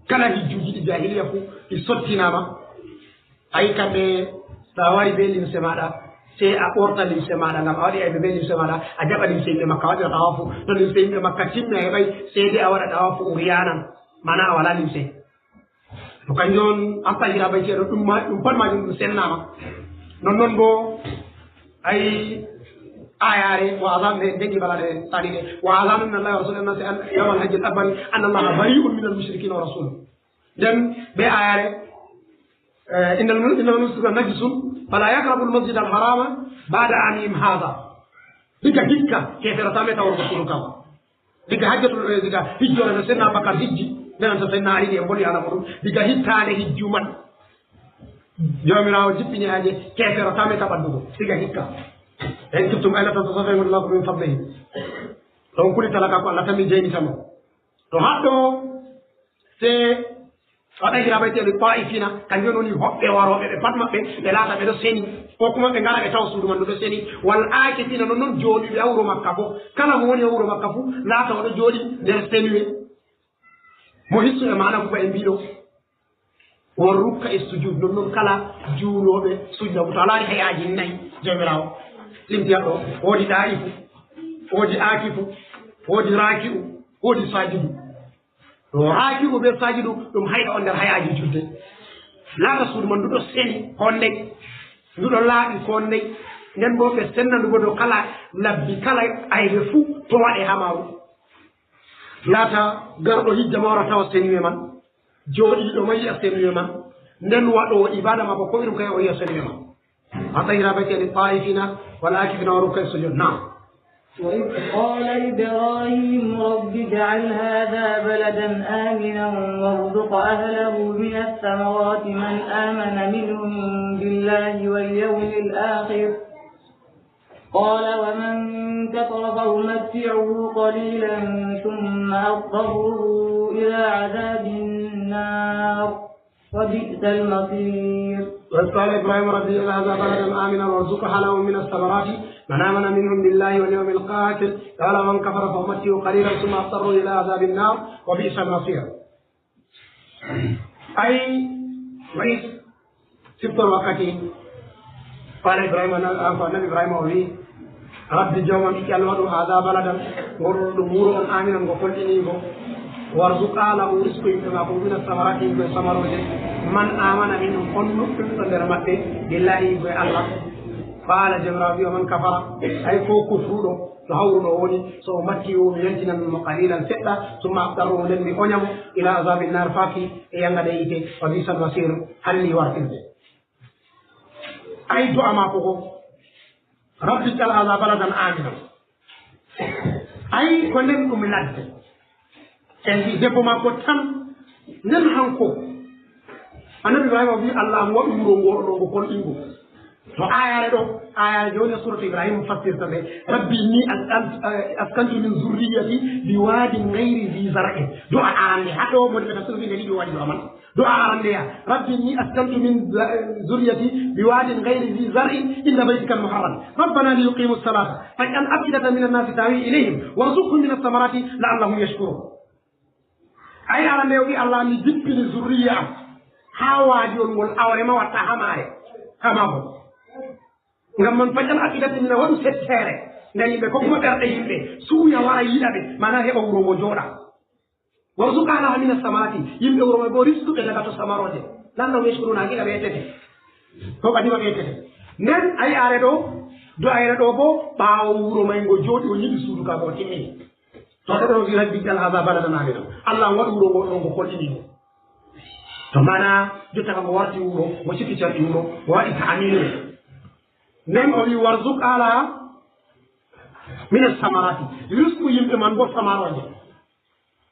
kala hijjuuji ɗi jaahiliya fuu ɗi sottinaama. A yi kamɓe, to a wari bee limse maaɗa, sey a ɓorta limse maaɗa, ngam a waɗi aybe bee limse maaɗa, a jaɓa limse yimɓe Makka, a waɗira ɗawaafu. To limse yimɓe Makka timmi, a heɓaay, sey dai a waɗa ɗawaafu uriyaanan, maana a walaa limse. To kanjum on, an tahira baytiya ɗo, ɗum ma-, ɗum pat maajum ɗum sennaama. Nonnon boo, ay, aayaare, wa azan, nde, nde ngi bala ɗe sali ɗe. "Wa azanun min Allahi wa rasulin ila nasi an, yawmal hajjil akbari anna Allaha bari'un minal mushrikina wa rasuluh." Nden, be aayaare, eh, "Innal mu-, innamal mushrikuna najisun, fala yaqrabul masjidal harama ba'da amihim hadha." Diga hikka, keefeero taa meta wargo suudu Kaaba. Diga hajjatul, eh, diga hijjoore no Seydina Abubakar hijji, nden to Seydina Ali e mboli haala muɗum. Diga hittaande hijju man, Joomiraawo jippini aaye, keefeero taa meta ɓaddugo. Diga hikka. "In khiftum ailatan fa sayughnikumullahu min fadlihi." To on kuli talakaaku, Allah tan mi jeynitan on. To haɗɗo, se o ɗagira bayteɗo Ta'ifina, kanjum woni hoɓɓe warooɓe, ɓe pat maɓɓe, ɓe laata ɓe ɗo seni, ko kuma ɓe ngara ɓe tawa suudu man ndu ɗo seni, wal aakifina, non non jooɗiiɓe ha wuro Makka bo, kala mo woni ha wuro Makka fu, laata o ɗo jooɗi nder seniwe. Mo hissu e maana kuba en mbiɗo, won rukka e sujud, non non kala juulooɓe sujda, to a laari hay'aaji nayi Jawmiraawo limti haɗɗo, woodi ɗaa'ifu, woodi aakifu, woodi raaki'u, woodi saajidu. To raaki'u be saajidu, ɗum hay'a on nder hay'aaji julde. Laata suudu man ndu ɗo seni ko ndey, ndu ɗo laaɓi ko ndey, nden bo ɓe senna ndu bo dow kala labbi, kala aybe fuu to waɗe ha maaru. Laata garɗo hijja ma wara tawa seniwe man, jooɗiiɗo ma yi'a seniwe man, nden waɗoowo ibaada maako ko irum kay o yi'a seniwe man. A tagira bayteɗo Ta'ifina wal aakifina wa rukka'i sujud. Naam. وإذ قال إبراهيم رب اجعل هذا بلدا آمنا وارزق أهله من الثمرات من آمن منهم بالله واليوم الآخر قال ومن كفر فأمتعه قليلا ثم أضطره إلى عذاب النار وبئس المصير. وإذ قال إبراهيم رب اجعل هذا بلدا آمنا وارزق أهله من الثمرات من آمن منهم بالله واليوم الآخر قال ومن كفر فأمتعه قليلا ثم أضطره إلى عذاب النار وبئس المصير. Ay, wa iz, siftor wakkati, qala Ibrahima, na-, an ko Annabi Ibrahima o wi, "Rabbi, Joomam, ij'al, waɗu, haadha baladan, ngol ɗum wuro on, aaminan, ngo kolɗiniigo, warzuq ahlahu, risku yimɓe maako, mina samarati, yimɓe samarooje, man aamana minhum, on nuɗɗinɗo nder maɓɓe, billahi, ko e Allah." Qala, Jawmiraawo wi, "Wa man kafara, ay ko kufruɗo, to hawruɗo o woni, so o matti o, mi yantinan mo qalilan seɗɗa, summa aftarruhu, nden mi oña mo, ila azabi nar, faaki e yangade yiite, wa bi'sal masir, halli wartirde." Ay du'a maako ko, "Rabbi ij'al haadha baladan aaminan." Ay ko nden ɗum ladde. En mbi debbo makko tan, nden hanko. Annabi Ibrahima o wi, "Allah, mi waɗu wuro ngo ɗo ngo kolɗingo." To ayare ɗo, ayare joni e suratu Ibrahima fassirta nde, "Rabbi inni askan-, eh, askantu min zurriyati bi wadin ghayri zi zar'in." Du'a arande, haɗo mo de tafsir wi nde ɗiɗi waɗi du'a man. Du'a arandeya, "Rabbi inni askantu min za-, zurriyati bi wadin ghayri zi zar'in inda baytika al-muharram. Rabbana li yuqimu as-salata, faj'al af'idatan min an-nasi tahwi ilayhim, warzuqhum min as-samarati la'allahum yashkurun." Ay arande o wi, "Allah, mi jippini zurriya am ha waadiwol ngol awre ma watta ha maare, ha maagol. Ngam man faj'al af'idatan min," waɗu settere nder yimɓe, ko kuma ɓerɗe yimɓe, suuya wara yiɗa ɓe, mana heɓa wuro ngo jooɗa. "Warzuq ahlahu min as-samarati," yimɓe wuro may bo riskuɓe daga to samarooje. La'allahum yashkuruna, gila ɓe ettete. Ko ɓadi maɓɓe ettete. Nden ay are ɗo, do ayre ɗo bo, ɓaawo wuro may ngo jooɗi, o nyiɓi suudu ka, o timmini. To ɗo ɗo wi, "Rabbi ij'al haadha baladan aaminan." Allah, waɗu wuro ngo ɗo ngo kolɗini mo. To mana, jotta ka ngo warti wuro, ngo sikki carɗi wuro, o waɗi ta'amini. Nden o wi, "Warzuq ahlahu min as-samarati." Risku yimɓe man bo samarooje.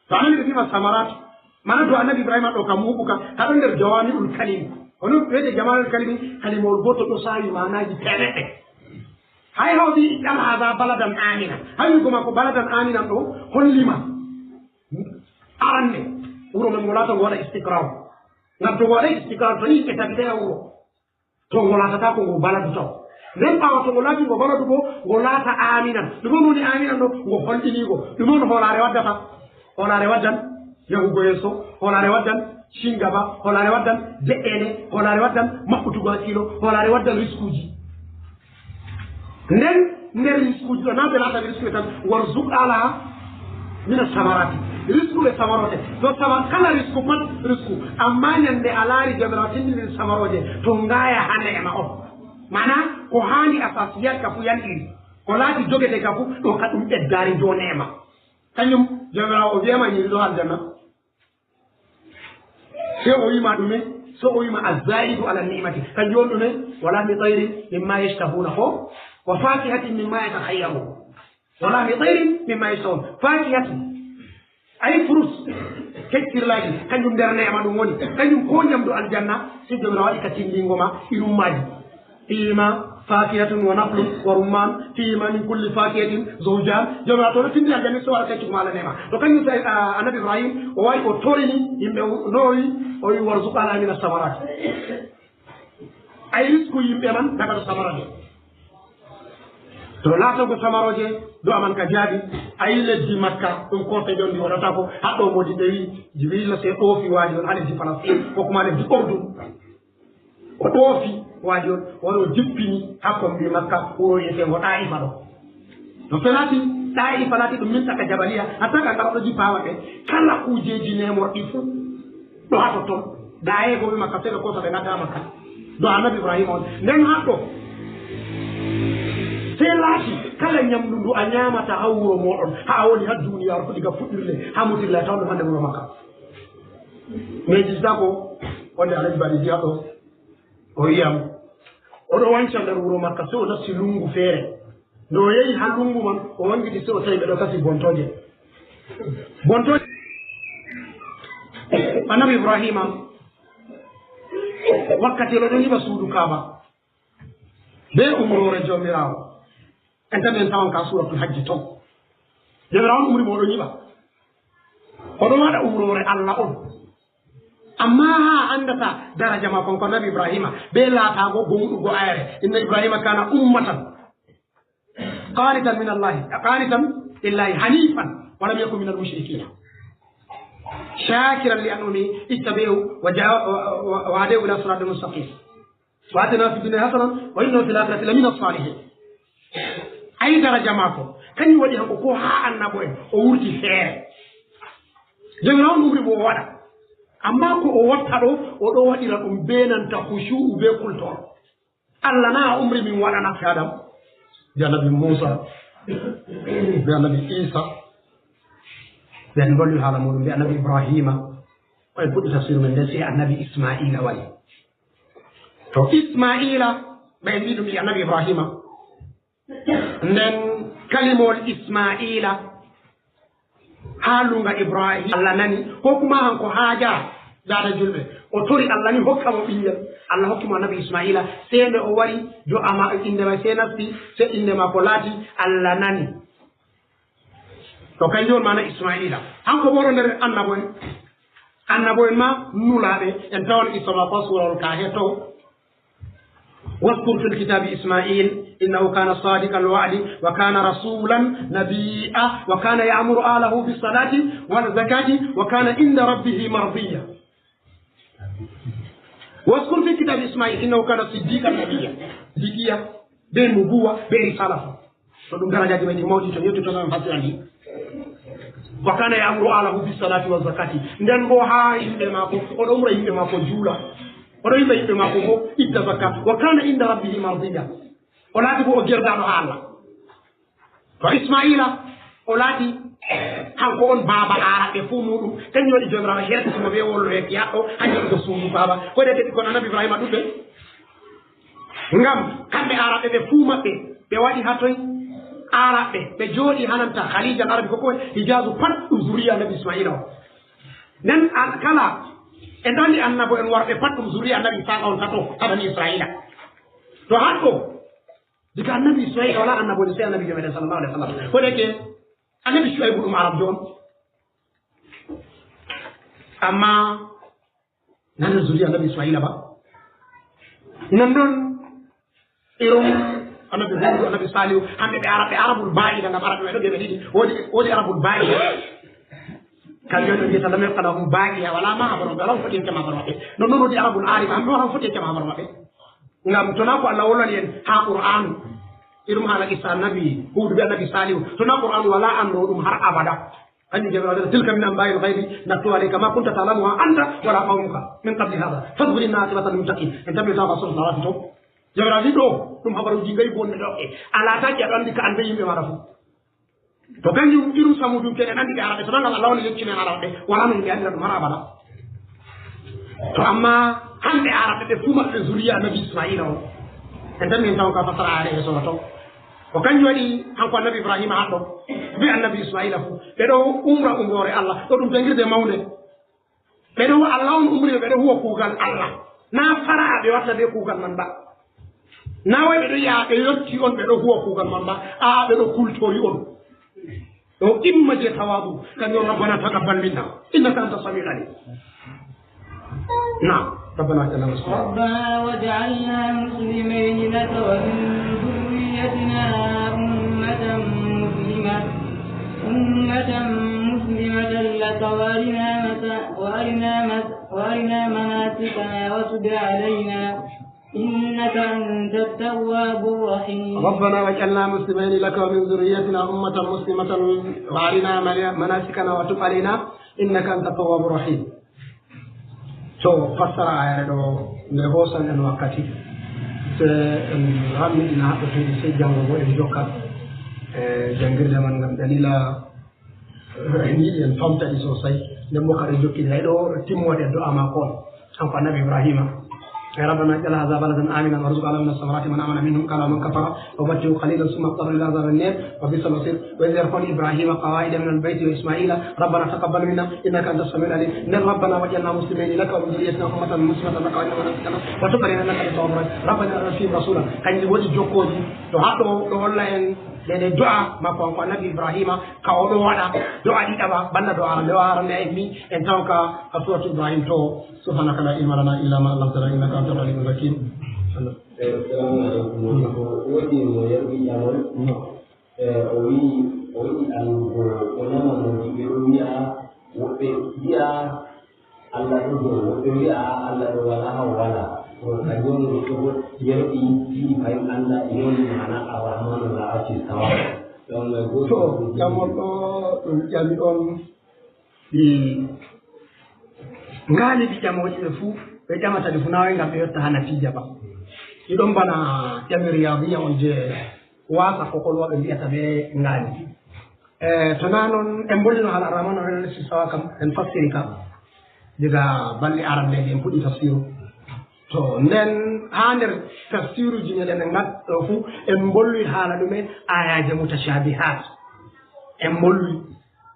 To annabi ɓe fima samarat, mana to annabi Ibrahima ɗo kam huɓu ka, ka ɗon nder jawami'ul kalimi. Ono wiyete jawami'ul kalimi, kalimawol goto ɗo sawi manaji temeɗɗe. Hay hawdi ij'al haadha baladan amina. Hay wigo mako baladan aminan ɗo hollima. Aranne, wuro men ngo laata ngo waɗa istiqrar. Ngam to ngo waɗa istiqrar, to ni ɓe tabitai ha wuro. To ngo laatata ko ngo baladu taw. Nden ɓaawo to ngo laati ngo baladu go, ngo laata aminan. Ɗum on woni aminan ɗo, ngo honɗiniigo. Ɗum on hoolaare waddata. Hoolaare waddan yahugo yeeso, hoolaare waddan cingaba, hoolaare waddan de'eende, hoolaare waddan maɓɓutugo hakkiilo, hoolaare waddan riskuuji. Nden nder riskuuji ɗo, naa ɓe laatani riskuɓe tan, warzuq ahlahu mina samarati. Riskuɓe samarooje. To sama-, kala risku pat risku. Amma ñande a laari Jawmiraawo tindini samarooje, to ngaaya haa neema on. Maana, ko haani asasiyat ka fu yanɗiri. Ko laati jogete ka fu, ɗo ka ɗum ɓeddaari dow neema. Kañum, Jawmiraawo o wiyama ñiiri ɗo aljanna. Se o wima ɗume? So o wima azzaidu ala ni'mati. Kanjum on ɗume? Wa lahmi tayrin mimma yashtahuna ko? Wa fakihatin mimma yatakhayyarun. Wa lahmi tayrin mimma yashtahun. Fakihatin. Ay fruits. Keccirlaaji. Kanjum nder neema ɗum woni. Kanjum ko ñamdu aljanna. Si Jawmiraawo waɗi ka tindingo ma irum maaji. Fiihima fakihatun wa nakhlun wa rumman, fiihima min kulli fakihatin zawjan. Joomiraaɗo to no tindi aljanna so wara kay cukalel neema. To kañum tawi, a, Annabi Ibrahim o wayi o torini yimɓe o, no o wi, o wi, "Warzuq ahlaka mina samarati." Ay risku yimɓe man daga to samarooje. To laatogo samarooje, du'a man ka jaabi, ay lesdi Makka, ɗum ko ɓe ɗon ndi waɗata ko, haɗɗo modi ɓe wi, Jibril se ɗoofi waadi on ha lesdi Falastin, ko kuma lesdi Urdun. O ɗoofi waadi on, wari o jippini ha kombi Makka, wuro wi'etengo Ɗaa'ifa ɗo. No fe laati, Ɗaa'ifa laati ɗum mintaka jabaliya, hatta ka ngara ɗo jippa waɗe, kala kujeji neemorɗi fu, ɗo ha totton. Daayeego ɓe Makka, seeɗa koosa ɓe ngadda Makka. Do Annabi Ibrahima on. Nden haɗɗo. Sey laati, kala nyamndu ndu a nyaamata ha wuro mooɗon, ha a woni ha duniyaaru, diga fuɗɗirle, ha mutirle, a tawan ɗum hande wuro Makka. Mais jista ko, wonde Alhaji Bari Diaw ɗo, o wi'am, o ɗo wanca nder wuro Makka, sey o nasti lungu feere. Nde o yehi ha lungu man, o wangiti sey o tawi ɓe ɗo kasi bontooje. Bontooje. Annabi Ibrahima, wakkati o ɗo nyiɓa suudu Kaaba, be umroore Joomiraawo. En tan en tawan ka Suuratul Hajji ton. Joomiraawo on umri mo o ɗo nyiɓa. O ɗo waɗa umroore Allah on. Amma ha a andata daraja maako on ko Annabi Ibrahima, be laataago gomɗugo ayre. Inna Ibrahima kana ummatan. Qanitan min Allah, qanitan lillahi hanifan wa lam yakun minal mushrikina. Shakiran li an'umihi ijtabahu wa ja-, wa, wa, wa hadahu ila siratin mustaqim. Wa ataynahu fid dunya hasanatan wa innahu fil akhirati lamina salihin. Ay daraja maako, kañum waɗi hanko ko ha annabo en, o wurti feere. Joomiraawo on umri mo o waɗa. Amma ko o watta ɗo, o ɗo waɗira ɗum be nanta khushu'u be kultol. Allah na umri min waɗana. Adam, be Annabi Musa, be Annabi Isa, ɓe en golli haala muɗum, be Annabi Ibrahima, ko en puɗɗi tafsir men nden, si Annabi Ismaila wari. To Ismaila, ɓe en mbi ɗum e Annabi Ibrahima. Nden kalimol Ismaila, ha lunga Ibrahim, Allah nani, ko kuma hanko Hajara, dada julɓe, o tori Allah ni hokka mo ɓingel. Allah hokki mo Annabi Ismaila, sey nde o wari, du'a ma, inde ma sey nasti, sey inde ma ko laati, Allah nani. To kanjum on maana Ismaila. Hanko bo o ɗo nder annabo en. Annabo en ma nulaaɓe, en tawan qissa maako ha suurawol Kahe to. Waskur fil kitabi Ismail, innahu kana sadiqal wa'di, wa kana rasulan nabiyya, wa kana ya'muru ahlahu bis salati waz zakati, wa kana inda rabbihi mardiya. Waskur fil kitabi Ismail, innahu kana siddiqan nabiyya. Siddiqiya, be nubuwa, be risala. To ɗum darajaaji men ɗi mawɗi, to yettoto tan en fasira ndi. Wa kana ya'muru ahlahu bis salati waz zakati. Nden bo ha yimɓe maako, o ɗo umra yimɓe maako juula. O ɗo yimra yimɓe maako bo itta zakka. Wa kana inda rabbihi mardiya. O laati bo o gerdaaɗo ha Allah. To Ismaila, o laati hanko on baaba aaraɓe fuu muɗum. Kanjum waɗi Joomiraawo herti mo be wollo e yaɗɗo ha nyiɓugo suudu Kaaba. Ko de kadi kono Annabi Ibrahima ɗuɗɗe. Ngam kamɓe Aaraɓe ɓe fuu maɓɓe, ɓe waɗi haa toy? Aaraɓe, ɓe jooɗi haa nanta Khaliija Arabi ko koye Hijaazu pat ɗum zuriya Annabi Isma'iila on. Nden an kala, en ɗon anndi annabo en worɓe pat ɗum zuriya Annabi Isaaqa on tato haa Bani Isra'iila. To haa ɗo, diga Annabi Isma'iila walaa annabo en sey Annabiijo meɗen sallallahu alaihi wasallam. Ko de ke Annabi Shu'aybu ɗum Arabjo on. Amma Nan zuriya Annabi Isma'iila ba. Nan ɗon irum Annabi Huudu, Annabi Saalihu, hannde ɓe Arab, ɓe Arabul Baa'ida, ngam Arabɓe ɓe ɗo geɓe ɗiɗi. Woodi, woodi Arabul Baa'ida. Kamɓe on ɓe mbiyata lam yabqa lahum baaqiya, walaa mahabaro maɓɓe, walaa mo foti e mahabaro maɓɓe. Non non woodi Arabul Aariba, hamɓe walaa mo foti e mahabaro maɓɓe. Ngam to naa ko Allah wolwani en haa Qur'aanu, irum haala qissa Annabi Huudu be Annabi Saalihu, to naa Qur'aanu walaa annoowo ɗum har abada. Kanjum Jawmiraawo wi'ata, "Tilka min anba'il ghaybi naqussuha alayka ma kunta ta'lamuha anta wala qawmuka min qabli hadha, fadhkur innaha aqibatun lil muttaqin." En tawi tawa sura Saffaat to. Jawmiraawo wi'i ɗo, ɗum habaruuji gaybu wonɓe ɗo. E, a laataaki aɗo anndi ka an be yimɓe maaɗa fuu. To kanjum irum Samuudu en anndi ɓe Arabɓe, to naa ngam Allah woni yecci men Arabɓe, walaa no yimɓe anndira ɗum har abada. To amma hannde Arabɓe ɓe fuu maɓɓe zuriya Annabi Isma'iila on. En tan min taw ka fasara aaya e sura to. Ko kanjum waɗi hanko Annabi Ibraahiima haɗɗo, be Annabi Isma'iila fuu, ɓe ɗo umra umroore Allah, ɗo ɗum janngirde mawnde. Ɓe ɗo, Allah on umri ɓe, ɓe ɗo huwa kuugal Allah. Naa fara'a ɓe watta be kuugal man ba. Nawa ɓe ɗo yaha, ɓe yotti on, ɓe ɗo huwa kuugal mamba, a ɓe ɗo kultori on. Ɗo imma je tawadu, kañum on, "Rabbana taqabbal minna, innaka anta samiul alim." Naam, Rabbana waj'alna muslimin. ربنا واجعلنا مسلمين لك ومن ذريتنا أمة مسلمة، أمة مسلمة لك وأرنا مس-، وأرنا مس-، وأرنا مناسكنا وتب علينا إنك أنت التواب الرحيم. ربنا واجعلنا مسلمين لك ومن ذريتنا أمة مسلمة وأرنا من-، مناسكنا وتب علينا إنك أنت التواب الرحيم. To fassara ayare ɗo, nde hoosan en wakkati, se en rammiɗina haɓɓotoyɗi, sey janngo bo en jokka, e janngirde man ngam dalila en yiɗi en famta ɗi sosay. Nden bo kaɗo jokkini, hay ɗo timmoode du'a maako on, kanko annabi Ibrahima. Ya Rabbana ij'al hadha baladan aminan warzuq ahlahu minas samarati man amana minhum qala wa man kafara wa matti'uhu qalilan summa yudtarru ila adhabin nar wa bi'sal masir. Wa idh yarfa'u Ibrahima qawa'ida minal bayti wa Isma'ila rabbana taqabbal minna innaka antas samiul alim. Nden Rabbana waj'alna muslimin laka wa min dhurriyyatina ummatan muslimatan laka wa arina manasikana wa tub alaina innaka antat tawwabur rahim. Rabbana wab'ath fihim rasulan. Kanji woni jokkooji to haɗo ɗo holla en nde nde du'a maako kanko annabi Ibrahima. Ka o ɗo waɗa do'a ɗiɗaɓa, banda do'a arande, do'a arande ay mi en taw ka a suratu Ibrahim to, "Subhanaka la ilma lana illa ma allamtana innaka antal alimul hakim." Eh, salamu alaikum. Ko woni mo yarbi jamol? No. Eh, o wi, o wi an ko, o nama mo ɓe ɗo wi'a, woɓɓe wi'a Allah ɗo ɗo, woɓɓe wi'a, "Aa, Allah ɗo walaa, o walaa." Ko kañum woni ɗo yerɓi, wi'i, "Fay Allah e woni maana Ar-Rahmanu la arshi stawa." Donc, mais gooto To, ko ƴamol ɗo, ɗum ƴami on, ɗi ngaali ɗi ƴamooji ɓe fuu, ɓe ƴamata ɗi fuu, naaway ngam ɓe yotta haa natiija ba. Ɗi ɗon bana ƴami Riyadiya on je wasa ko kolwa ɓe mbi'ata ɓe ngaali. Eh, to naa non, en mbolino haala Arrahmanu alal arshi stawa kam, en fassiri kam diga balɗe arandeeje, en puɗɗi tafsiru. To, nden haa nder tafsiruuji meɗen en ngat-, ɗo fuu, en mbolwi haala ɗume? Aayaaje mutashabihat. En mbolwi.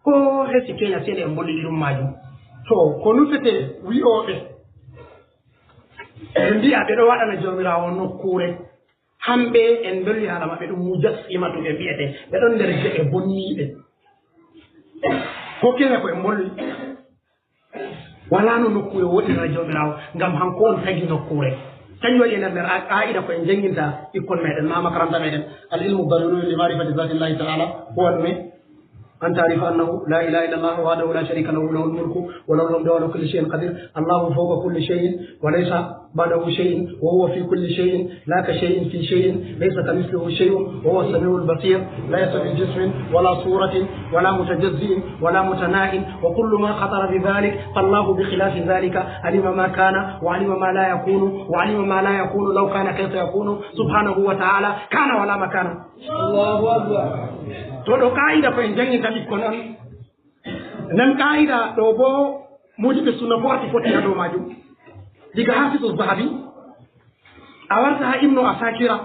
Ko hesi keenya seeɗa en mbolwi irum maajum. To, ko nufete wi'ooɓe, ɓe mbi'a ɓe ɗo waɗana Jawmiraawo nokkuure. Hamɓe en dolli haala maɓɓe ɗum mujassimatu ɓe mbiyete. Ɓe ɗon nder geɓe bonniiɓe. Ko kene ko en mbolwi. Walaa no nokkuure woɗɗinira Jawmiraawo, ngam hanko on tagi nokkuure. Kanjum waɗi enen nder a-, qaa'ida ko en jannginta ɓikkon meɗen, maa makaranta meɗen. Al ilmu daruriyun li ma'rifati zatillahi ta'ala. Huwa ɗume? أن تعرف أنه لا إله إلا الله وحده لا شريك له، له الملك وله الحمد وعلى كل شيء قدير. الله فوق كل شيء وليس بعده شيء وهو في كل شيء لا كشيء في شيء، ليس كمثله شيء وهو السميع البصير، ليس بجسم ولا صورة ولا متجزئ ولا متناهي، وكل ما خطر ببالك فالله بخلاف ذلك، علم ما كان وعلم ما لا يكون وعلم ما لا يكون لو كان كيف يكون، سبحانه وتعالى كان ولا مكان. Allahu Akbar. To ɗo qaa'ida ko en jannginta ɓikkon on. Nden qaa'ida ɗo boo moodiɓɓe sunna fof arti fotti haa dow maajum. Diga Hafizu Zahabi, a warta haa Ibnu Asakira,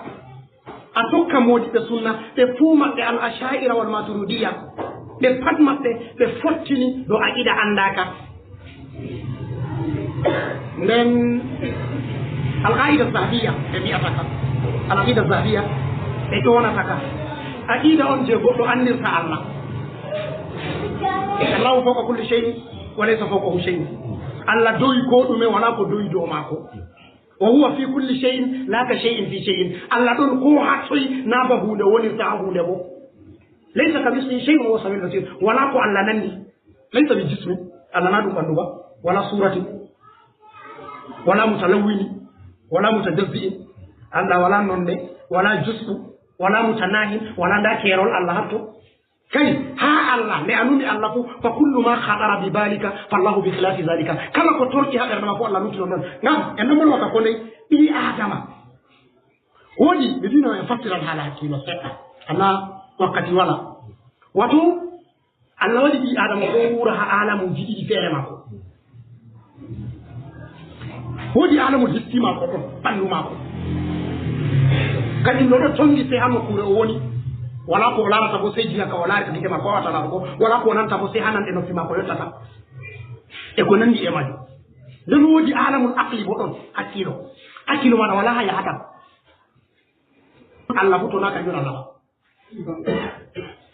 a tokka moodiɓɓe sunna, ɓe fuu maɓɓe Al Asha'ira wal Maturidiya, ɓe pat maɓɓe ɓe fottini dow aqida anndaaka. Nden Al-Qaida Zahabiya ɓe mbi'ata ka. Al-Qaida Zahabiya ɓe ƴoonata ka. Aqida on je goɗɗo anndirta Allah. Allahu fawqa kulli shay'in wa laysa fawqahu shay'un. Allah dowi ko ɗume, wala ko dowi dow maako. Wa huwa fi kulli shay'in la ka shay'in fi shay'in. Allah ɗon ko haa toy, na ba huunde wonirta haa huunde bo. Laysa ka mislihi shay'un wa huwa samiul basir. Wala ko Allah nanndi. Laysa bi jismin. Allah na ɗum ɓanndu ba. Wala surati. Wala mutalawwini. Wala mutajazzi'in. Allah wala nonde. Wala jus'u. Wala mutanahin. Wala nda keerol Allah hatto. Kay, haa Allah, nde a numi Allah fu, fa kullu ma khatara bi balika, fallahu bi khilafi zalika. Kala ko torƴi haa ɓernde ma fu, Allah lutti non non. Ngam, en ɗon mbolwa ka ko ndey, ɓii Aadama. Woodi, mi wi'no en fassiran haala hakkiilo seɗɗa. Amma wakkati wala. Wato, Allah waɗi ɓii Aadama ko wuura haa aalamuuji ɗiɗi feere maako. Woodi alamul hissi maako ɗon, ɓanndu maako. Kanjum ɗo ɗo tongi sey haa nokkuure o woni. Walaa ko o laarata bo sey jiya ka o laarata gite maako, o waɗata laaro ko. Walaa ko o nanta bo sey haa nanɗe noppi maako yottata. E ko nanndi e majum. Nden woodi alamul aqli bo ɗon, hakkiilo. Hakkiilo maaɗa walaa haa yahata. Allah fof to na kanjum Allah ba.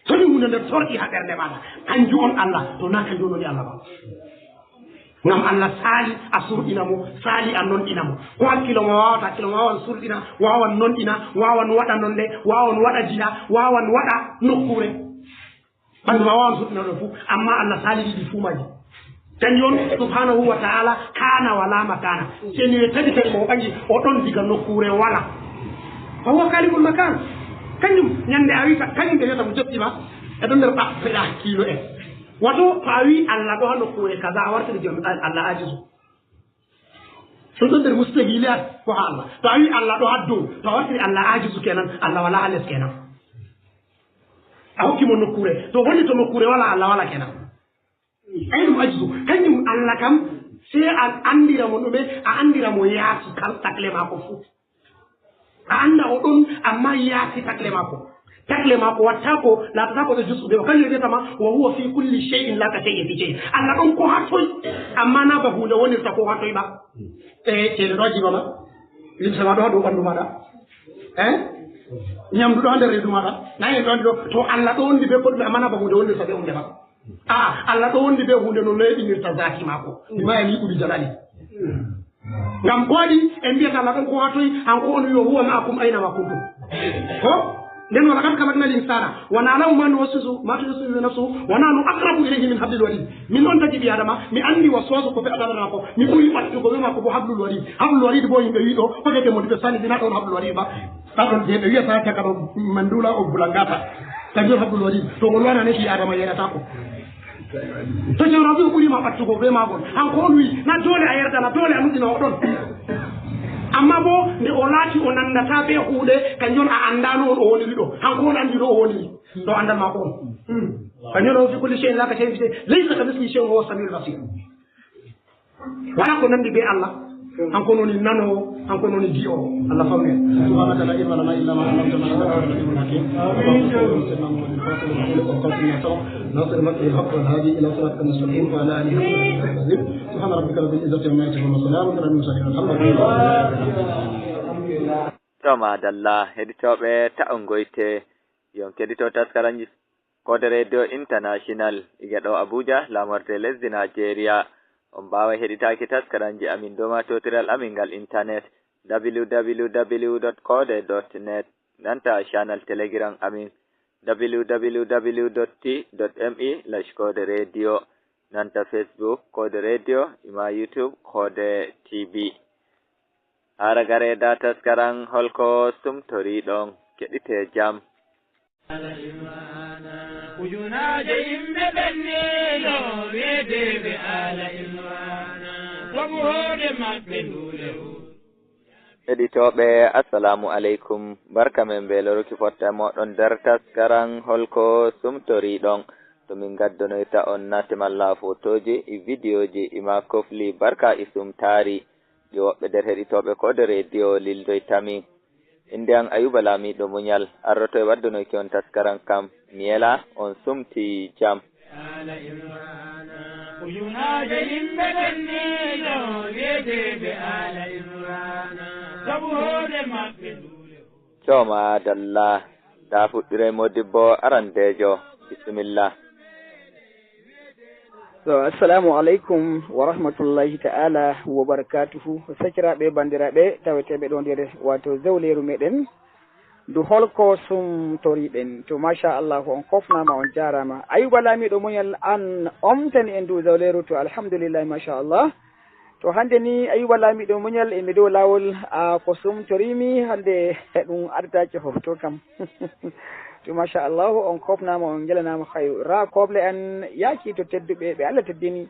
To ni hunde nder sorɗi ha ɓernde maɗa, kanjum on Allah, to na kanjum woni Allah ba. Ngam Allah saali a surɗina mo, saali a nonɗina mo. Ko hakkilo ma wawata, hakkilo ma wawan surɗina, wawan nonɗina, wawan waɗa nonde, wawan waɗa jiha, wawan waɗa nokkure. Ɓandu ma wawan surɗina ɗo fuu, amma Allah saali ɗiɗi fuu maji. Kanjum on subhanahu wa ta'ala kana wala makana. Seni we tawi tawi mo ɓangi o ɗon diga nokkure wala. Fa huwa khaliqul makan. Kanjum ñande a wita, kanjum ɓe wiyata mo jotti ma. E ɗon nder ɓaɓɓe ɗa hakkilo en. Wato to a wi Allah ɗo ha nokkure kaza a wartiri jom Allah ajizu. Ɗum ɗon nder mustahiliyat ko ha Allah. To a wi Allah ɗo ha dow, to a wartiri Allah ajizu kenan, Allah wala ha les kenan. A hokki mo nokkure. To holli to nokkure wala Allah wala kenan. Ay ɗum ajizu. Kanjum Allah kam sai a andira mo ɗume, a andira mo yaasi kal takle mako fu. A anda o ɗon amma yaasi takle mako. Takle mako wattako, latatako ɗo jusude. O kanjum wiyata ma wa huwa fi kulli shay'in la ka shay'in fi shay'in. Allah ɗon ko ha toy amma na ba hunde wonirta ko ha toy ba. E cede ɗo jiba ma. Limse ma ɗo ha dow ɓandu maɗa. Eh? Nyamdu ɗo ha nder reedu maɗa. Na en ɗon ɗo to Allah ɗo wondi be ko ɗume amma na ba hunde wonirta be hunde ba. A Allah ɗo wondi be hunde no leeɓinirta zati mako. Bima yaliqu bi jalali. Ngam ko waɗi en mbiyata Allah ɗon ko ha toy, hanko on wi o huwa ma'akum aina ma kuntum. Ko nden wala kad khalaqna al insana wa na'lamu ma nuwaswisu ma tuwaswisu bihi nafsuhu wa nahnu aqrabu ilayhi min hablil warid. Min on tagi ɓi adama, mi andi waswasu ko fe'ata nder mako, mi ɓuri ɓattugo be mako bo hablul warid. Hablul warid bo yimɓe wi ɗo ko gete mo ɓe sani dina ɗon hablul warid ba. Ɗaɗon je ɓe wiyata caka ɗo mandula o bulangata. Kanjum hablul warid. To ngol wana ne ɓi adama yeɗatako. To jawrabi o ɓuri ma ɓattugo be magol. Hanko on wi na dole a yerdana, dole a nuɗɗina o ɗon. Amma bo nde o laati o nandata be huuɗe, kanjum on a andano on o woniri ɗo. Hanko on andi ɗo o woniri. Ɗo andal mako on. Kanjum on fi kulli shay'in la ka shay'in fi shay'in. Laysa ka misli shay'un wa huwa samiul basir. Wala ko nandi be Allah. Hanko noni nano, hanko noni ji'o. Allah fawne. سبحانك لا علم لنا إلا ما علمتنا إنك أنت العليم الحكيم. اللهم صل وسلم على الفاتح لما أغلق والخاتم لما سبق ناصر الحق بالحق والهادي إلى صراطك المستقيم وعلى آله حق قدره ومقداره العظيم. سبحان ربك رب العزة عما يصفون وسلام على المرسلين والحمد لله رب العالمين. To madalla, heɗitooɓe ta'o ngoyte, yon keɗito taskaranji Koode Radio International, iga ɗo Abuja, lamorde lesdi Nigeria. On mbaawa heɗitaaki taskaranji amin dow matotiral amin ngal internet, www.koode.net, nanta channel Telegram amin, www.t.me/kooderadio, nanta Facebook Koode Radio, ima YouTube Koode T V. Haa ragare da taskaran holko sumtoriɗon, keɗite jam. Ujunaaje yimɓe ɓenniino wi'eteeɓe Aala Imraana, sabu hoore maɓɓe nduule o. Heɗitooɓe, assalamu aleykum. Barka men be loroki fotta moɗon nder taskaran holko sumtoriɗon. To min gaddonoyta on nate malla fotooji, e vidiyooji, e ma kofli barka e sumtaari. Ɗi woɓɓe nder heɗitooɓe Koode Radio lildoyta min. Innde am Ayuba Laamiiɗo Muñal, arroto e waddunoyki on taskaran kam. Mi yela on sumti jam. Ujunaaje yimɓe ɓenniino wi'eteeɓe Aala Imraana, sabu hoore maɓɓe nduule. To maadalla, ta fuɗɗire modibbo arandeejo. Bisimilla. So, assalamu aleykum wa rahmatullahi ta'ala wa barakatuhu. Sakiraaɓe, banndiraaɓe, taweteeɓe ɗo nder wato zawleeru meɗen ndu holko sumtoriɗen. To, machallahu, on kofnama, on jarama. Ayuba Laamiɗo Muñal an omtani en ndu zawleeru. To, alhamdulillahi, machallah. To, hannde ni Ayuba Laamiɗo Muñal e mi dow laawol, a ko sumtorimi hannde ɗum addatake hoto kam. To, machallahu, on kofnama, on ngelanama, hayra koble an yaaki to tedduɓe ɓe Allah teddini.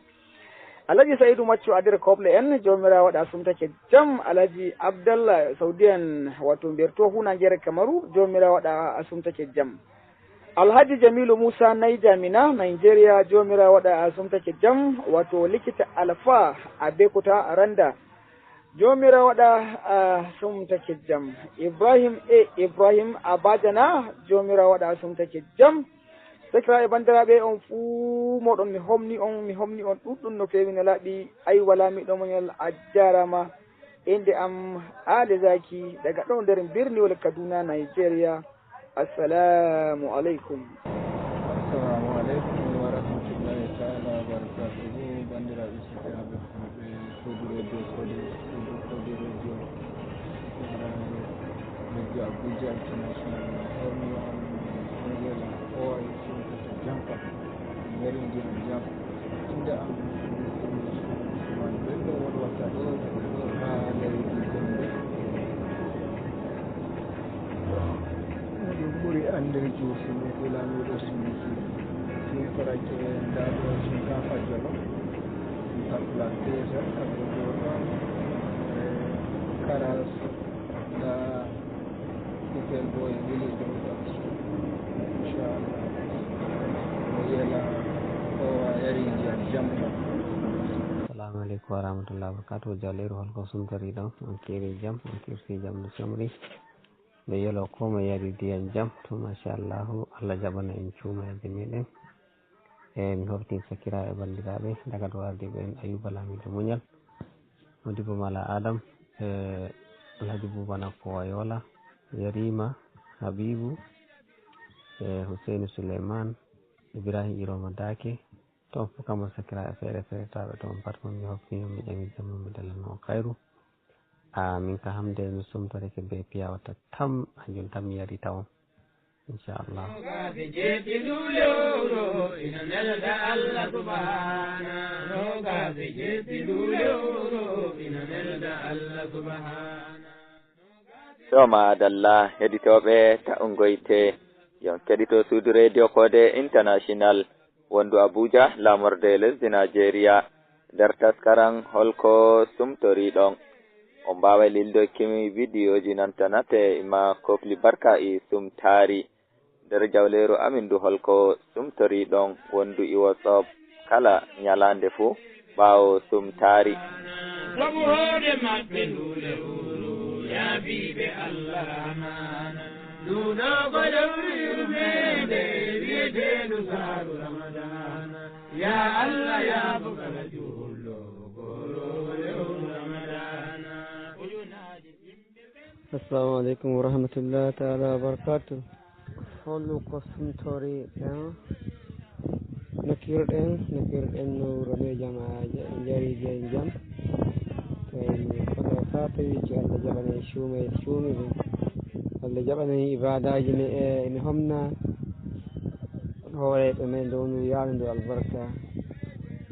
Alhaji Sa'idu Maccu Adir koble en, Jawmiraawo waɗa a sumtake jam. Alhaji Abdallah Saudi en, wato mberto hunagere Kamaru, Jawmiraawo waɗa a sumtake jam. Alhaji Jamilu Musa Naija Mina, Nigeria, Jawmiraawo waɗa a sumtake jam. Wato likita Alfa Abekuta Randa, Jawmiraawo waɗa a sumtake jam. Ibrahim A Ibrahim Abajana, Jawmiraawo waɗa a sumtake jam. Sakiraaɓe, banndiraaɓe, on fuu mooɗon mi homni on, mi homni on ɗuɗɗum no feewi, no laaɓi. Aywa, Laamiiɗo muñal, a jaaraama. Innde am Aali Zaki, daga ɗo nder birniwol Kaduna, Nigeria. Assalamu alaikum. Assalamu alaikum wa rahmatullahi ta'ala wa barakatuhu. Bandiraɓe, sakiraaɓe, fulɓe, Sudi Radio Kode, Sudi Kode Radio, radio Abuja International, hormi on, Singela, O I C, Jampa, Meri Ndiyam Jam. Innde am Usman Bello, won wata ɗo ha leydi Gombe. Ɗum ɓuri anndirki Usman ko laamiiɗo Sunusi. Min korake ndaa ɗo shinkafa jolo, min pat plantation, kamɓe ɗo ɗon, e karas, ndaa Hotel Boy Village ɗo ɗon. Inchallah. Mo yela o yari ndiyam jam ɗon. Assalamu alaikum wa rahmatullahi wa barakatuh. Jawleeru, holko sumtori ɗon? On keeri jam, on kirsi jam no somri. Ɓe yelo ko mo yari ndiyam jam. To machallahu, Allah jaɓana en cuumayaaje meɗen. E mi hofti sakiraaɓe banndiraaɓe daga ɗo ardiiɓe en Ayuba Laamiiɗo Muñal, Modibo Mala Adam, e Alhaji Buuba Nakko Wayola, Yarima, Habibu, e Huseyni Suleyman, Ibrahim Iroma Dake, toon fof kam on sakiraaɓe feere feere tawɓe toon pat, mo mi hofti on, mi ƴami jam, mi dalano on kayru. A min ka hamde mi sumtorike be piyawata tam, hanjum tam mi yari tawon. Inchallah. Nogas e jeeɗiɗi lewru ina nelda Allah subhana. Nogas e jeeɗiɗi lewru ina nelda Allah subhana. To maadalla, heɗitooɓe ta'ungoyte, yon keɗito suudu Radio Kode International. Wondu Abuja, laamorde lesdi Najeriya, nder taskaram holko sumtoriɗon. On mbaaway lildokimi vidiyooji nan tanate ima kopli barka e sumtaari. Nder jawleeru amin ndu holko sumtoriɗon wondu e WhatsApp kala nyalaande fuu ɓaawo sumtaari. Sabu hoode maɓɓe ndu lewru yaafiiɓe Allah amaana. Nduɗo ko lewru yurmeende wiyeteendu saaru Ramadana. Ya Allah, yaafo kala juulɗo, kooloowo lewru Ramadana. Ujunaaji yimɓe ɓen. Assalamu alaikum wa rahmatullahi ta'ala wa barakatuh. Holko sumtori ɗen? No kiirɗen, no kiirɗen no wuro nde jam, a ja-, jari jam jam. To en koɗo faa tawi ki Allah jaɓana en cuume, cuume ɗen. Allah jaɓana en ibadaaji men, e, mi homna hooreeɓe men dow ndu yaadu ndu albarka.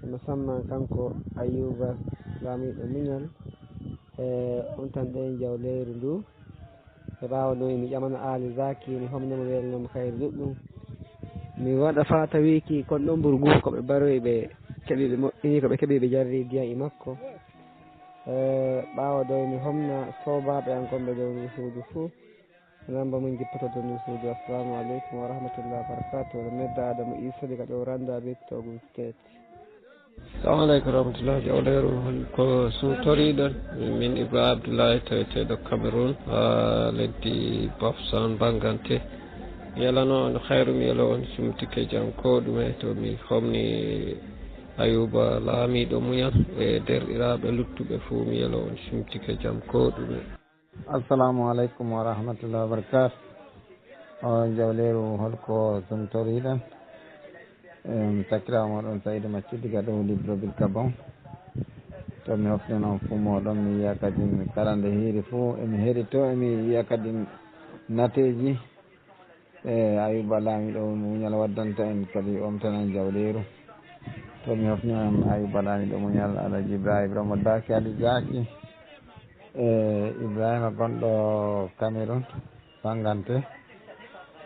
Musamman kanko Ayuba laamiiɗo muñal, e, on tan ɗen jawleeru ndu. E ɓaawo ɗum, emi ƴamana Aali Zaki, mi homna mo, welnoo mo kayri ɗuɗɗum. Mi waɗa faa tawiiki kon ɗon Burgu ko ɓe baroyi, ɓe keɓi, ɓe moƴƴini ko ɓe keɓi, ɓe jarri ndiyam e makko. E ɓaawo ɗoo, emi homna soobaaɓe an kon ɓe dow ndu suudu fuu. Namba mum jippoto dow ndu suudu. Assalamu aleykum wa rahmatullahi wa barakatuh. Oɗo medda Adama Isa diga ɗo Randa Victor Gulfstate. Assalamu aleykum wa rahmatullah. Jawleeru, hol ko suutoriɗon? Min Ibrahima Abdullahi, taweteeɗo Cameroun, haa leddi Bafsan Bangante. Mi yelano on hayru, mi yelo on sumtike jam ko ɗume. To mi homni Ayuba laamiiɗo muñal e derɗiraaɓe luttuɓe fuu, mi yelo on sumtike jam ko ɗume. Assalamu aleykum wa rahmatullahi wa barakatuh. O jawleeru, holko sumtoriɗon? Em, sakiraawo mooɗon Sa'idu Maccu diga ɗo Libreville, Gabon. To mi hofni on fuu mooɗon, mi yi'a kadi kala nde hiiri fuu, emi heɗito, emi yi'a kadi nateeji. E Ayuba laamiiɗo muñal waddanta en kadi omtanan jawleeru. To mi hofni on Ayuba laamiiɗo muñal, Alhaji Ibrahima Ibrahima Daki, Ali Zaki, e Ibrahima gonɗo Cameroun, Bangante.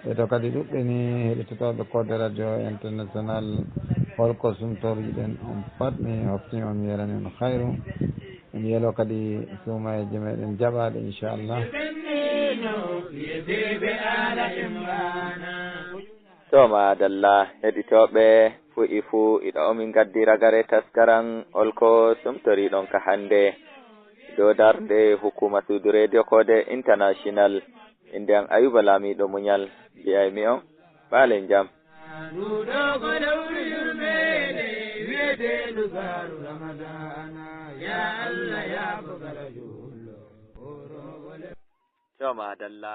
E to kadi ɗuɓɓe ni heɗitotooɓe Kode Radio International, holko sumtoriɗen on pat, mi hofni on, mi yelani on hayru. Mi yelo kadi suumayeeje meɗen jaɓaaɗe, inchallah. To maadalla, heɗitooɓe fuu e fuu, iɗo omin gaddi ragare taskaram holko sumtoriɗon ka hannde. Dow darnde hukuma suudu Radio Kode International, innde am Ayuba laamiiɗo muñal, mbi'aymi on, ɓaalen jam. Nduɗo ko lewru yurmeende, wiyeteendu saaru Ramadana. Ya Allah, yaafo kala juulɗo. Yo maadalla.